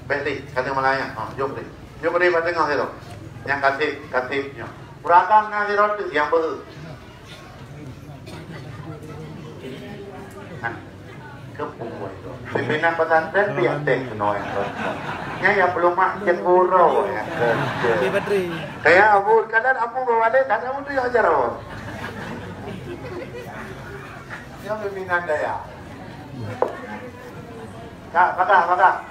Bèk lé, ka teungoh meulayan. Ha, jom lé. Jom lé bak teungoh sidroe. Nyang kaseb, kaseb nyoe. Ureueng agam na sidroe teuk nyang beuhe. Keupeue. Pimpinan pesantren piyak teh keunoe nyan. Nyan nyang peulumah cemburu nyan. Oke, Badri. Kayak Abu, kadang Abu bawa deh, kadang Abu tu yang ajar awak. Yang pimpinan daya. Kak, padah, padah.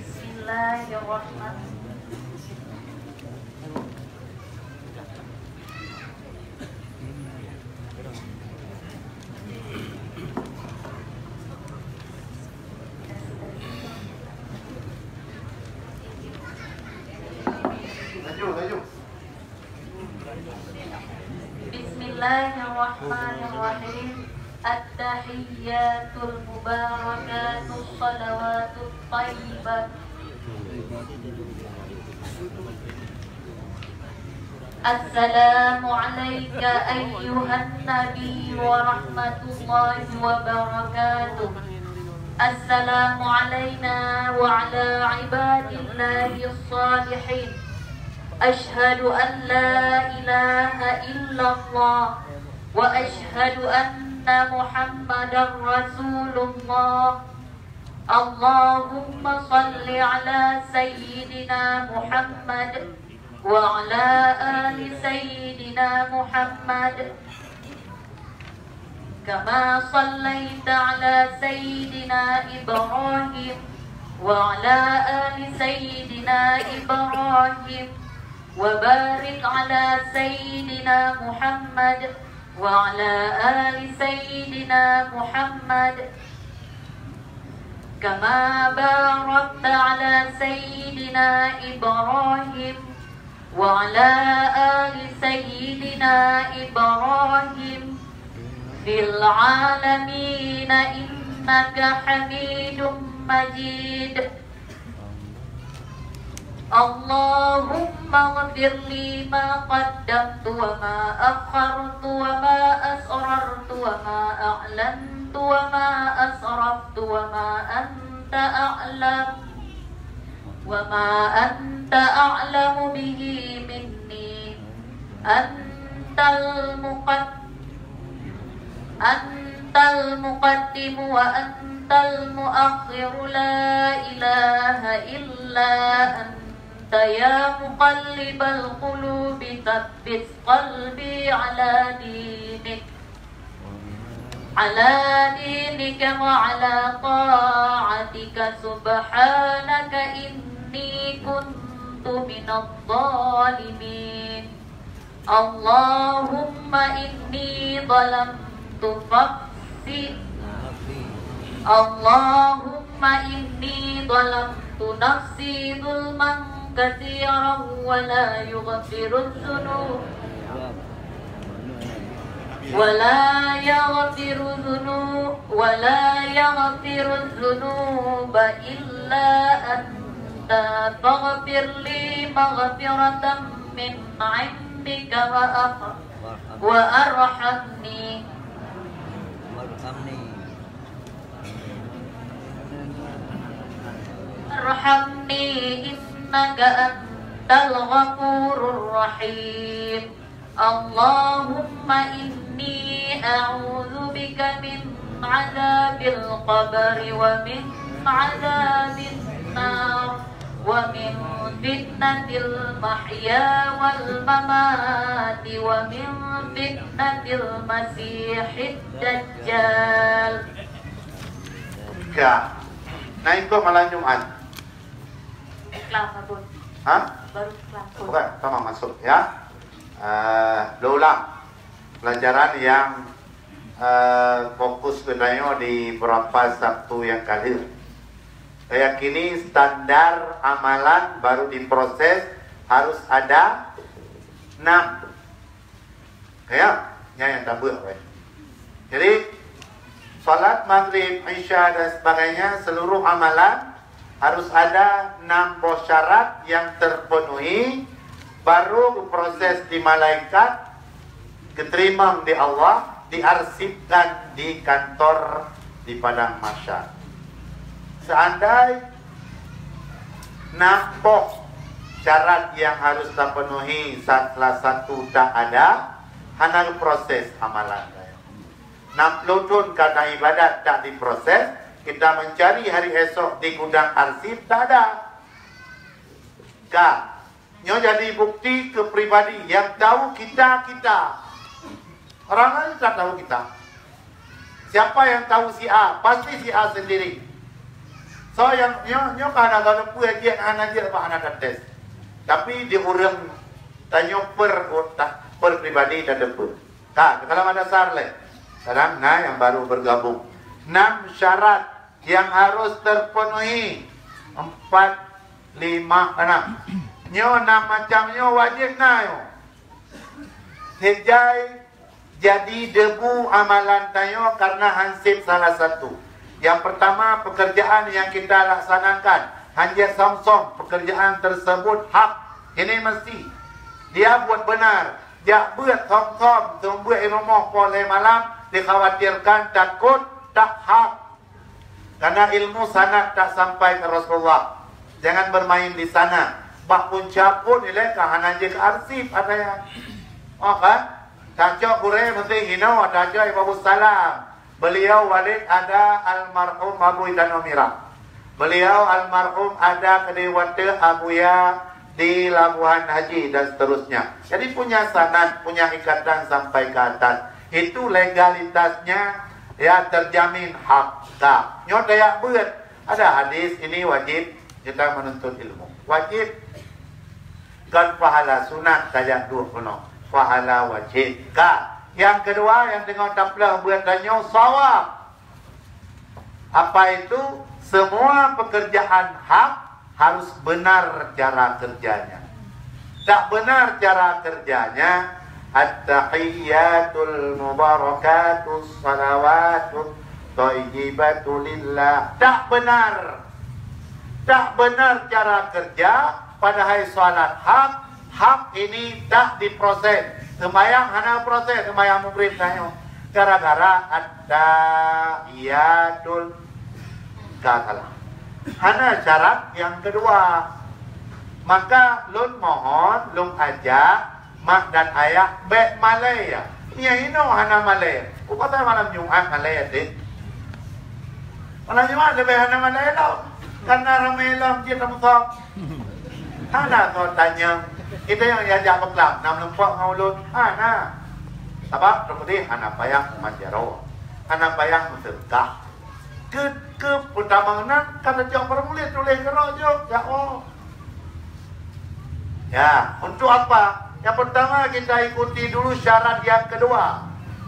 Bismillahirrahmanirrahim. Laju, laju. Bismillahirrahmanirrahim. At-tahiyyatul mubarakatus shalawatut thayyibah. Assalamu alaika ayyuhan nabi wa rahmatullahi wa barakatuh. Assalamu alaina wa ala ibadillahis salihin. Asyhadu an la ilaha illallah wa asyhadu anna Muhammadar Rasulullah. Allahumma shalli ala Sayyidina Muhammad wa ala ali Sayyidina Muhammad. Kama shallaita ala Sayyidina Ibrahim wa ala ali Sayyidina Ibrahim. Wa barik ala Sayyidina Muhammad wa ala ali Sayyidina Muhammad. Kama barakta ala Sayyidina Ibrahim wa ala ali Sayyidina Ibrahim fil alamin innaka Hamidum Majid. اللهم اغفر لي ما قدمت وما أخرت وما أسررت وما أعلنت وما أسرفت وما أنت أعلم، وما أنت أعلم به مني. أنت المقدم أنت المقدم وأنت المؤخر، لا إله إلا أنت، يا مقلب القلوب ثبت قلبي على دينك، على دينك وعلى طاعتك، سبحانك إني كنت من الظالمين. اللهم إني ظلمت نفسي، اللهم إني ظلمت نفسي ظلما كثيرا ولا يغفر الذنوب، ولا يغفر الذنوب، ولا يغفر الذنوب إلا أنت، فاغفر لي مغفرة من عندك وأرح-، وأرحمني، وارحمني إنك أنت الغفور الرحيم. اللهم إني أعوذ بك من عذاب القبر ومن عذاب النار ومن فتنة المحيا والممات ومن فتنة المسيح الدجال. Ka. Na ikot malam Jumat. Kelam, Abon. Ha? Baru kelam. Bukan, tamam masuk ya. Eh, lôn ulang pelajaran nyang, eh, fokus geutanyoe di beurapa Sabtu nyang ka lheueh. Tayakini standar amalan baru diproses harus ada enam. Ya, nyan nyang tabeuet weh. Jadi, salat maghrib, isya dan sebagainya, seluruh amalan harus ada enam boh syarat yang terpenuhi, baru diproses di malaikat, diterima di Allah, diarsipkan di kantor di padang mahsyar. Seandai enam boh syarat yang harus terpenuhi, salah satu tak ada, hana proses amalan. Enam puluh thon ka ibadat tak diproses, kita mencari hari esok di gudang arsip, tak ada. Ka. Nyoe jadi bukti keu pribadi nyang tahu kita-kita. Orang lain tak tahu kita. Siapa yang tahu si A? Pasti si A sendiri. So, nyang nyoe, nyoe ka hana tahu peue jeuet, hana jeuet, hana tates. Tapi di ureueng tanyoe per, per pribadi tateupeu. Ka, keukalama dasar lé. Kadang na nyang baru bergabung. Enam syarat yang harus terpenuhi. Empat, lima, enam. Nyoe enam macam nyoe wajéb na nyoe. Sejai jadi debu amalan tanyoe karena hansip salah satu. Yang pertama, pekerjaan yang kita laksanakan hanjeuet som-som, pekerjaan tersebut hak. Ini mesti dia buat benar. Jak beuet som-som, seumeubeuet i rumoh poh lhée malam, dikhawatirkan takot tak hak. Karena ilmu sanad tak sampai ke Rasulullah. Jangan bermain di sana. Bak punca phon ilée ka hana jeuet keu arsip ada ya. Oh kan? Tacok gurée meusti hinoe, tacok Ibu Salam. Beliau Walid ada almarhum Abu Idano Mira. Beliau almarhum ada keudeh watée Abuya di Labuhan Haji dan seterusnya. Jadi punya sanad, punya ikatan sampai ke atas. Itu legalitasnya ya terjamin hak. Ka. Nyoe tajak beuet. Ada hadis ini wajib kita menuntut ilmu. Wajib. Kon pahala sunat tajak duek keunoe. Pahala wajib. Ka. Yang kedua, yang teungoh tapeuleueh beuet tanyoe sawab. Apa itu? Semua pekerjaan hak harus benar cara kerjanya. Tak benar cara kerjanya, at-tahiyyatul mubarakatus salawatut thayyibatu lillah. Tak benar. Tak benar cara kerja, Padahai salat hak, hak ini tak diproses. Seumayang hana proses, seumayang Maghrib tanyoe. Gara-gara at-tahiyatul ka salah. Hana syarat nyang keudua. Maka lôn mohon, lôn ajak mak dan ayah bék malèe. Nyang inoe hana malèe. Peue pasai malam Jumat malèe, Dek? Malam Jumat leubeh hana malèe lom. Karena ramé lom jeuet lam musab. Hana soe tanyong. Kita nyang diajak beuklab, na meulumpok ngon ulôn. Hana. Sabab teuk deh hana payah meuman jaroe. Hana payah meuseudekah. Keu, keu peutama nan ka tacok formulir tuléh keudroe jok, ya Allah. Ya, untuk apa? Yang pertama kita ikuti dulu syarat yang kedua.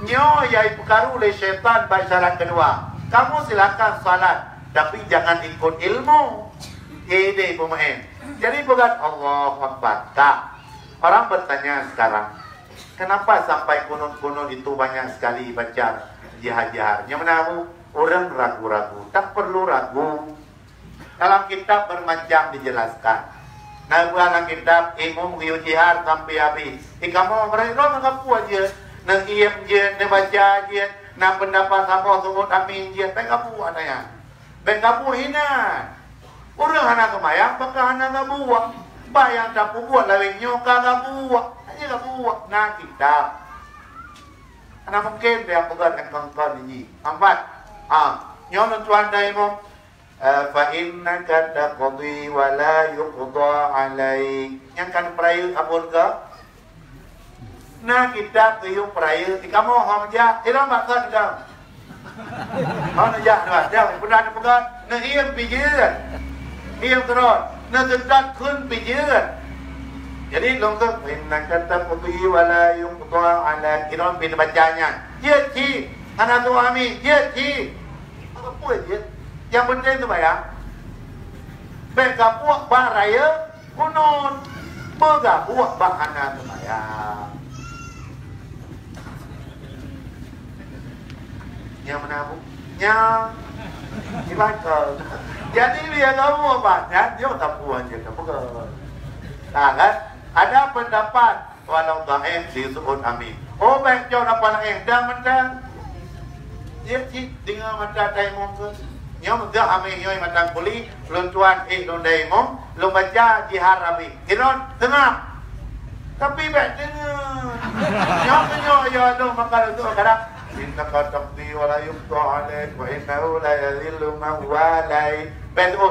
Nyoe nyang ipeukaru lé syaitan bak syarat kedua. Kamu silakan salat, tapi jangan ikut ilmu. Idéh peumaén. Jadi peugah Allahu Akbar. Ka. Orang bertanya sekarang, kenapa sampai kunut-kunut itu banyak sekali baca jihar-jihar? Nyang mana bu? Orang ragu-ragu. Tak perlu ragu. Dalam kitab bermacam dijelaskan. Na buah lam kitab, imum geuyue jihar sampai habis. Di kamoe meureuloh ngon gabuek jeuet, neuiem jeuet, neubaca jeuet, na peundapat saboh seuôt amin jeuet, bék gabuek nyan. Bék gabuek hinan. Ureuëng hana seumayang, pakon hana gabuek. Bah nyang tapeubuet lawét nyoe ka gabuek. Hanya gabuek, na kitab. Hana mungken dia peugah nyang kon-kon nyan. Ambat. Ha, nyoe lôn tuan dai imum. Eh, fa innaka taqdi wa la yuqda alaik. Nyang kan peurayeuk abon ka? Na kitab geuyue peurayeuk di kamoe hom jak. Ilong bakson dong. Hom jak dua. Dah, peue na peugah? Neuiem pijeuet. Iem keudroe. Neuseutôt kheun pijeuet. Jadi lôn kheun, fa innaka taqdi wa la yuqda alaik. Ilong pih neubaca nyan. Jeuet cit. Hana tuha mi. Jeuet cit. Apa jeuet? Nyang penting seumayang. Bék gabuek bak raya kunut. Beugabuek bak hana seumayang. Nyang mana bu? Nyang. Ibarat kau. Jadi dia gabuek bak nyan, dia tak puas dia tak pegang. Nah kan? Ada pendapat Walau dhaif disebut amin. Oh, bék jok napa laén, dang mantong. Jeuet cit deungoe mata tayamum tu. Nyoe meudah amin nyoe mata kuli, lôn tuan éh lôn tayamum, lôn baca jihar Rabbi. Sidroe teungab. Tapi bék deungoe. Nyoe meunyoe ya lôn maka lôn tu kadang, innaka taqdi wa la yuqda alaik, wa innahu la yadhillu man walait. Bék tu.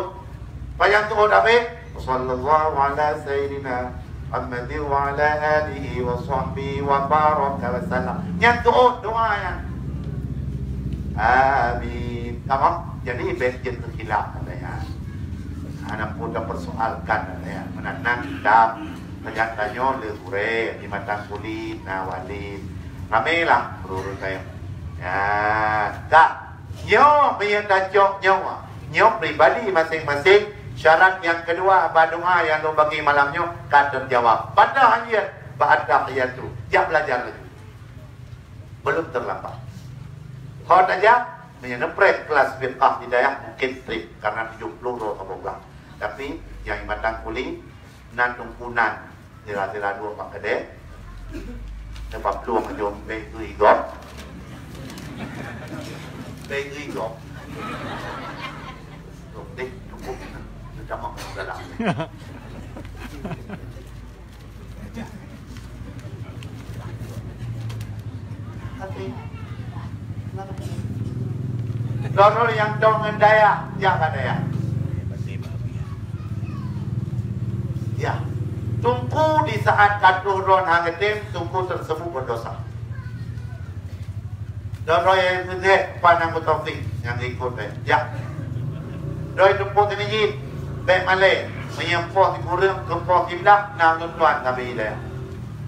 Panyang tu'oh Nabi, sallallahu ala sayyidina Muhammadin wa ala alihi wa sahbihi wa baraka wa sallam. Nyan tu'oh doa nyan. Amin. Tamam. Jadi, bék jeuet keu khilaf, kata ya. Hana pun dah persoalkan, kata ya. Meunan kitab, tajak tanyoe le gurée, di mata kulit, na walid. Ramé lah, ureuëng-ureuëng kaya. Ya, tak. Nyoe meunyoe tacok nyoe, nyoe pribadi maséng-maséng, syarat nyang keudua bak doa nyang lôn bagi malam nyoe ka teujawab. Padahai jeuet bak at-tahiyatu. Jak belajar laju. Belum terlambat. Ho tajak, meunyoe neupreh kelas fiqah hidayah mungkin treb karena tujuh puluh droe saboh blang. Tapi nyang imatang kuli nan tumpunan Sila-sila dua bak keudè. Lepas plueng jom bèk geuigop. Bèk geuigop. Deh, cukup. Sudah mau dalam. Tapi Droeneuh nyang dong ngon dayah, jak bak dayah. Ya. Teungku di saat ka troh droeneuh han geutem, Teungku tersebut berdosa. Droeneuh nyang teugèt, pan anggota taufik nyang ikut, eh. Jak. Droeneuh tumpôk teuneujit, bèk malèe. Meunyoe poh sikureueng, keu poh siblah, na lôn tuan sabe dayah.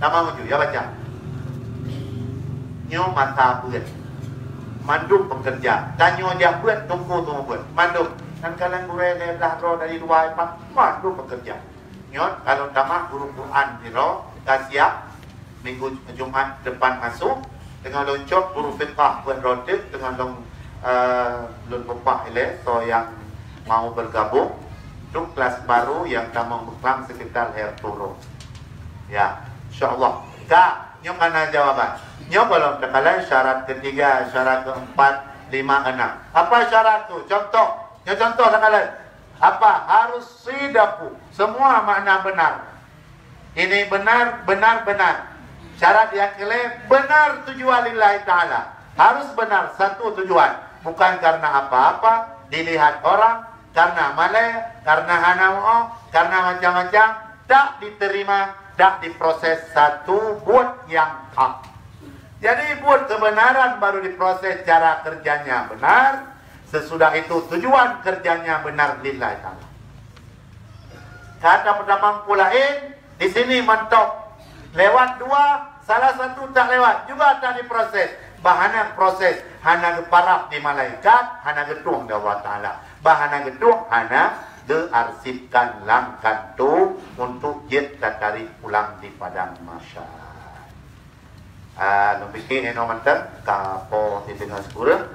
Tamong ju, ya baca. Nyoe masa beuet. Mandum peukeureuja. Tanyoe jak beuet, Teungku teumeubuet. Mandum. Nyan kalon gurèe lhèe blah droe dari luwa ipat. Mandum peukeureuja. Nyoe, kalon tamah guru Quran sidroe, ka siap. Minggu Jumat depan masuk. Teungoh lôn cok guru fiqah buet droe teuk, teungoh lôn, eh, lôn peupah ilèe, soe nyang mau bergabung. Untuk kelas baru nyang tamong beuklam sekitar lhèe ploh. Ya, insya Allah. Ka, nyoe ka na jawaban. Nyoe gohlom teukalon syarat ketiga, syarat keempat, lima, enam. Apa syarat tu? Contoh. Nyoe contoh teukalon. Apa? Harus sidqu. Semua makna benar. Ini benar, benar, benar. Syarat nyang keulhèe, benar tujuan lillahi ta'ala. Harus benar satu tujuan. Bukan karena apa-apa, dilihat orang, karena malèe, karena hana muoh, karena macam-macam, tak diterima, tak diproses satu buet nyang hak. Jadi, buet kebenaran baru diproses cara kerjanya benar, sesudah itu tujuan kerjanya benar lillahi ta'ala. Kata pertama pula, eh, di sini mentok. Lewat dua, salah satu tak lewat, juga tak diproses. Bah hana proses, hana geuparab di malaikat, hana geutueng di Allah Ta'ala. Bah hana geutueng, hana geuarsipkan lam kantô untuk jeuet tatarék pulang di padang mahsyar. Ah, lôn pike inoe mantong, ka po sideungoe sikureueng.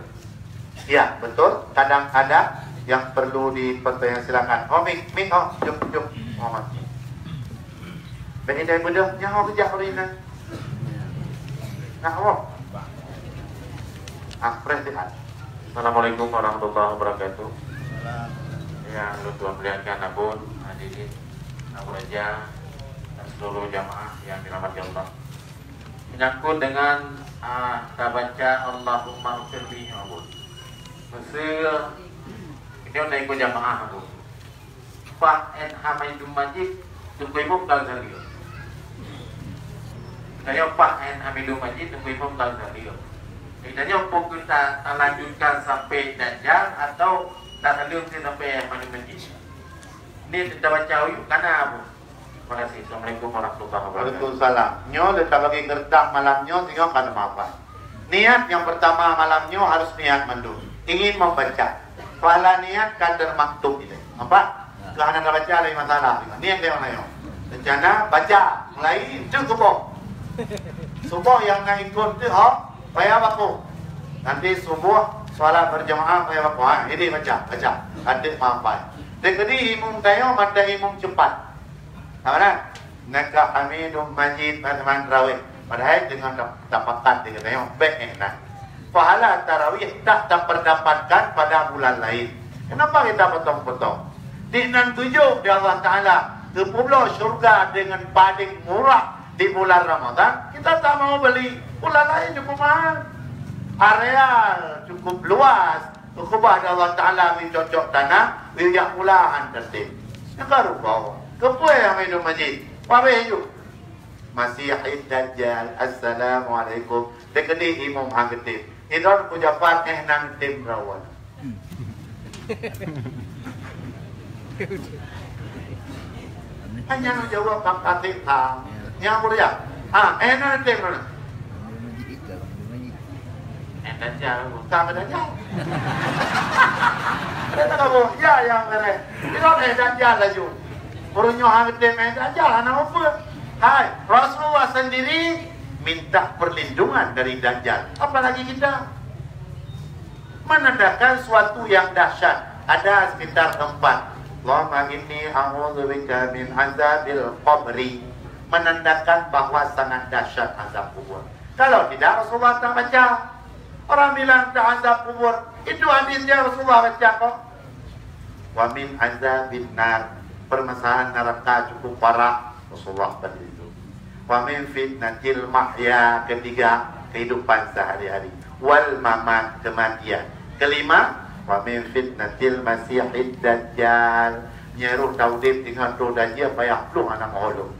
Ya, betul. Kadang ada yang perlu dipertanyakan. Silakan. Oh, mik, mik, oh, jom, jom. Oh, mati. Bèk idai beudôh, nyan ho geujak ureueng inong. Nah, oh. Ah, preh sihat. Assalamualaikum warahmatullahi wabarakatuh. Yang lôn tuan muliakan, Abon, hadirin, Abu Raja, dan seluruh jamaah yang dirahmati Allah. Menyangkut dengan, ah, tabaca Allahummaghfirli nyoe, Abon. Meusé nyoe na ikot jamaah, Abon. Paih N Hamidum Majid, Teungku Imum ka saleuem. Tanyoe paih N Hamidum Majid, Teungku Imum ka saleuem. Jadi tanyoe, peu kheueh ta-, talanjutkan sampai Dajjal atau tasaleuem sampai Hamidum Majid? Ni tabaca uyuek ka na, Abon. Terima kasih. Assalamualaikum warahmatullahi wabarakatuh. Waalaikumsalam. Nyoe lé tabagi keureutah malam nyoe, singoh ka teumapa. Niat nyang pertama malam nyoe harus niat mandum. Ingin membaca. Pahala niat ka termaktub ilèe. Nampak? Keu hana tabaca laén masalah. Niat lé malam nyoe. Rencana baca. Mulai enteuk suboh. Suboh nyang na ikot tu, ho, payah baku. Nanti suboh salat berjamaah payah baku. Ha, ini baca, baca. Kata mampai. Dikedi imum tayo, mata imum cepat. Apa dah? Naka Hamidum Majid, teman-teman tarawih. Padahai dengan tap-, tapakat di katanya, bèk eh nah. Pahala tarawih tak taperdapatkan pada bulan lain. Kenapa kita potong-potong? Di nan tujuh di Allah Ta'ala, geupubloe syurga dengan paling murah di bulan Ramadan, kita tak mau beli. Bulan lain cukup mahal. Areal cukup luas, Keubah di Allah Ta'ala, meucocok tanah, meuyak pula han teuntèe. Nyang ka rugoe. Keupeue nyang Hamidum Majid? Pabeh ju. Masihid Dajjal, assalamualaikum. Dikedi imum han geutem. Idon ku Jafar eh nan tem rawan. Hanya nak jawab tak kasih tam. Nyang mulia. Ah, eh nan tem mana? Eh, Dajjal. Bukan Dajjal. Ada tak kamu? Ya, yang beres. Itu eh Dajjal laju. Ureueng nyoe han tem eh Dajjal, hana apa. Hai, Rasulullah sendiri minta perlindungan dari Dajjal. Apalagi kita. Menandakan suatu yang dahsyat. Ada sekitar empat. Allahumma inni a'udzubika min azabil qabri. Menandakan bahwa sangat dahsyat azab kubur. Kalau tidak, Rasulullah tak baca. Orang bilang tak azab kubur. Itu hadisnya Rasulullah baca kok. Wa min azabin nar. Permasalahan neraka cukup parah. Rasulullah berlindung. Wa min fitnatil mahya, ketiga, kehidupan sehari-hari. Wal mamat, kematian. Kelima, wa min fitnatil masihid dajjal. Nyeruh taudeb dengan tu dajjal payah pluh anak holong.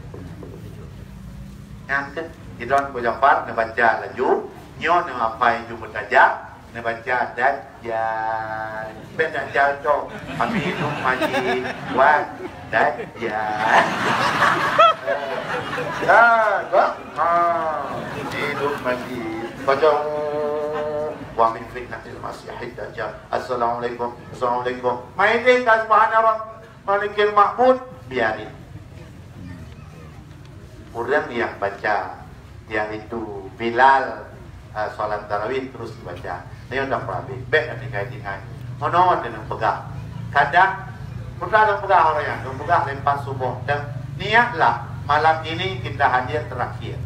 Nyan tu, Idon Abu Jafar neubaca laju, nyoe neuapai ju meutajak, neubaca Dajjal. Bèk Dajjal cok, Hamidum Majid, wan Dajjal. Ya, gua. Ha, Hamidum Majid. Baca, wa min fitnatil masihid dajjal. Assalamualaikum. Assalamualaikum. Main deh, subhanallah. Malikil Ma'bud, biarin. Ureueng nyang baca, yaitu Bilal, eh, salat tarawih terus dibaca. Nyoe dah peuhabéh, bèk na tinggai-tinggai. Meunoe teuneuk peugah. Kadang Peugah lôn peugah awak nyan, lôn peugah lepas suboh teuh, niatlah malam ini kita hadir terakhir.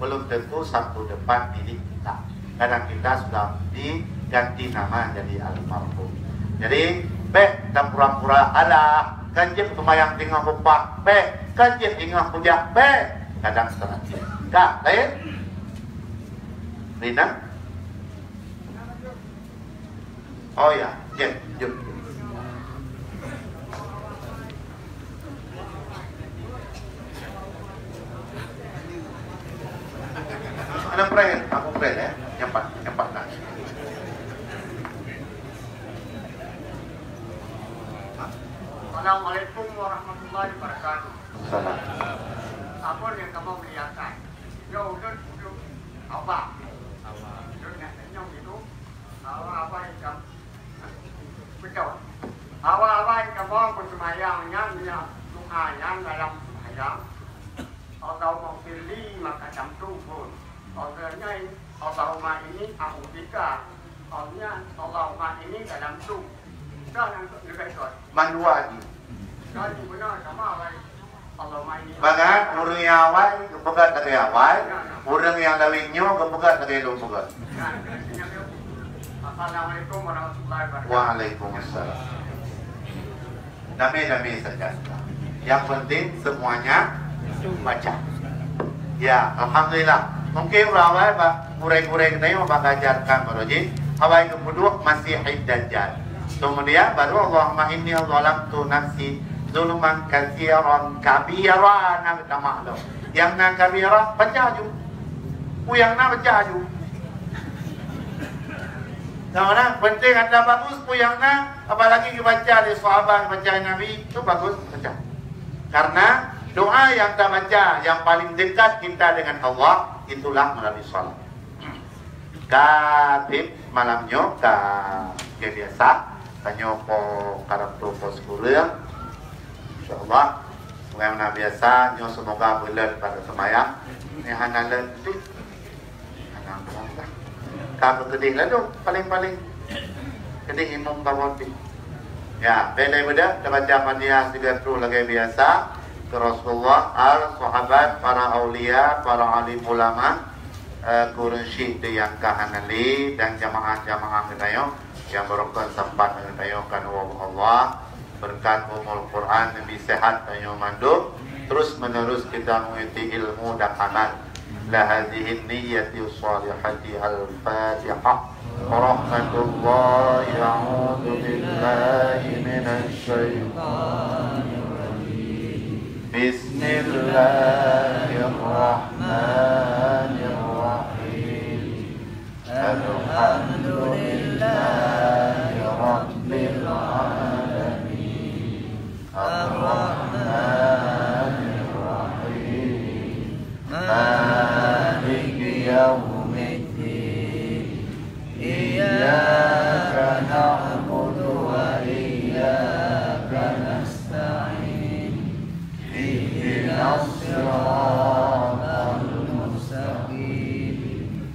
Belum tentu Sabtu depan milik kita. Kadang kita sudah diganti nama jadi almarhum. Jadi, bèk tapura-pura, alah, kan jeuet seumayang teungoh beupat, bèk, kan jeuet teungoh kujak, bèk. Kadang terakhir. Ka, laén? Rina? Oh ya, jeuet, jeuet. Ada prank, aku prank ya. Nyampat, nyampat dah. Assalamualaikum warahmatullahi wabarakatuh. Salam. Apa yang kamu melihatkan? Yo, ulun, ulun, apa? Ulun nak tanya gitu. Awai-awai kam-, beutôi. Awai-awai kamoe beuseumayang nyan, nyan doa nyan dalam seumayang. Allahumma firli ma qaddamtu pun. Allahumma in-, Allahumma inni a'udzubika. Allahumma, Allahumma inni zalamtu. Dah nyan, nyan, nyan. Mandua jih. Jadi beuna sama awai. Mangat ureueng nyang awai geupeugah lagèe awai, ureueng nyang laén nyoe geupeugah lagèe lôn peugah. Assalamualaikum warahmatullahi wabarakatuh. Waalaikumsalam. Damai-damai saja. Yang penting semuanya baca. Ya, alhamdulillah. Mungkin ureueng awai bak gurèe-gurèe geutanyoe bak ajarkan baroe jih, awai geupeuduek Masihid Dajjal. Kemudian baru Allahumma inni zalamtu nafsi zulman katsiran kabira, na geutamah lom. Nyang na kabira baca aju. Peue nyang na baca aju. Nah, nah, penting anda bagus peue nyang na, apalagi geubaca lé sahabat, baca Nabi, itu bagus baca. Karena doa yang kita baca yang paling dekat kita dengan Allah itulah melalui salat. Ka trép malam nyoe ka lagèe biasa, tanyoe po karab po sikureueng. Insyaallah, sebagaimana biasa, nyoe semoga buleuen pada seumayang. Nyoe hana leueng pih. Hana leueng dah. Ka beukeudeh lalu, paling-paling keudeh imum bawah pih. Ya, bèk lé beudah, tabaca Fatihah sigoe troh lagèe biasa. Keu Rasulullah, al sahabat, para aulia, para alim ulama, eh, kureueng syiek teuh nyang ka hana lé dan jamaah-jamaah geutanyoe nyang barokon sampat geutanyoe kan, Allah, berkat umur Quran, neubi sehat tanyoe mandum, terus menerus kita mengikuti ilmu dan amal. La hadhihi niyyati shalihati al-Fatihah. Rahmatullah, a'udzu billahi minasy syaithanir rajim. Bismillahirrahmanirrahim. Alhamdulillahi rabbil alamin. Arrahmanir rahim. Maliki yaumiddin. Iyyaka na'budu wa iyyaka nasta'in. Ihdinas siratal mustaqim.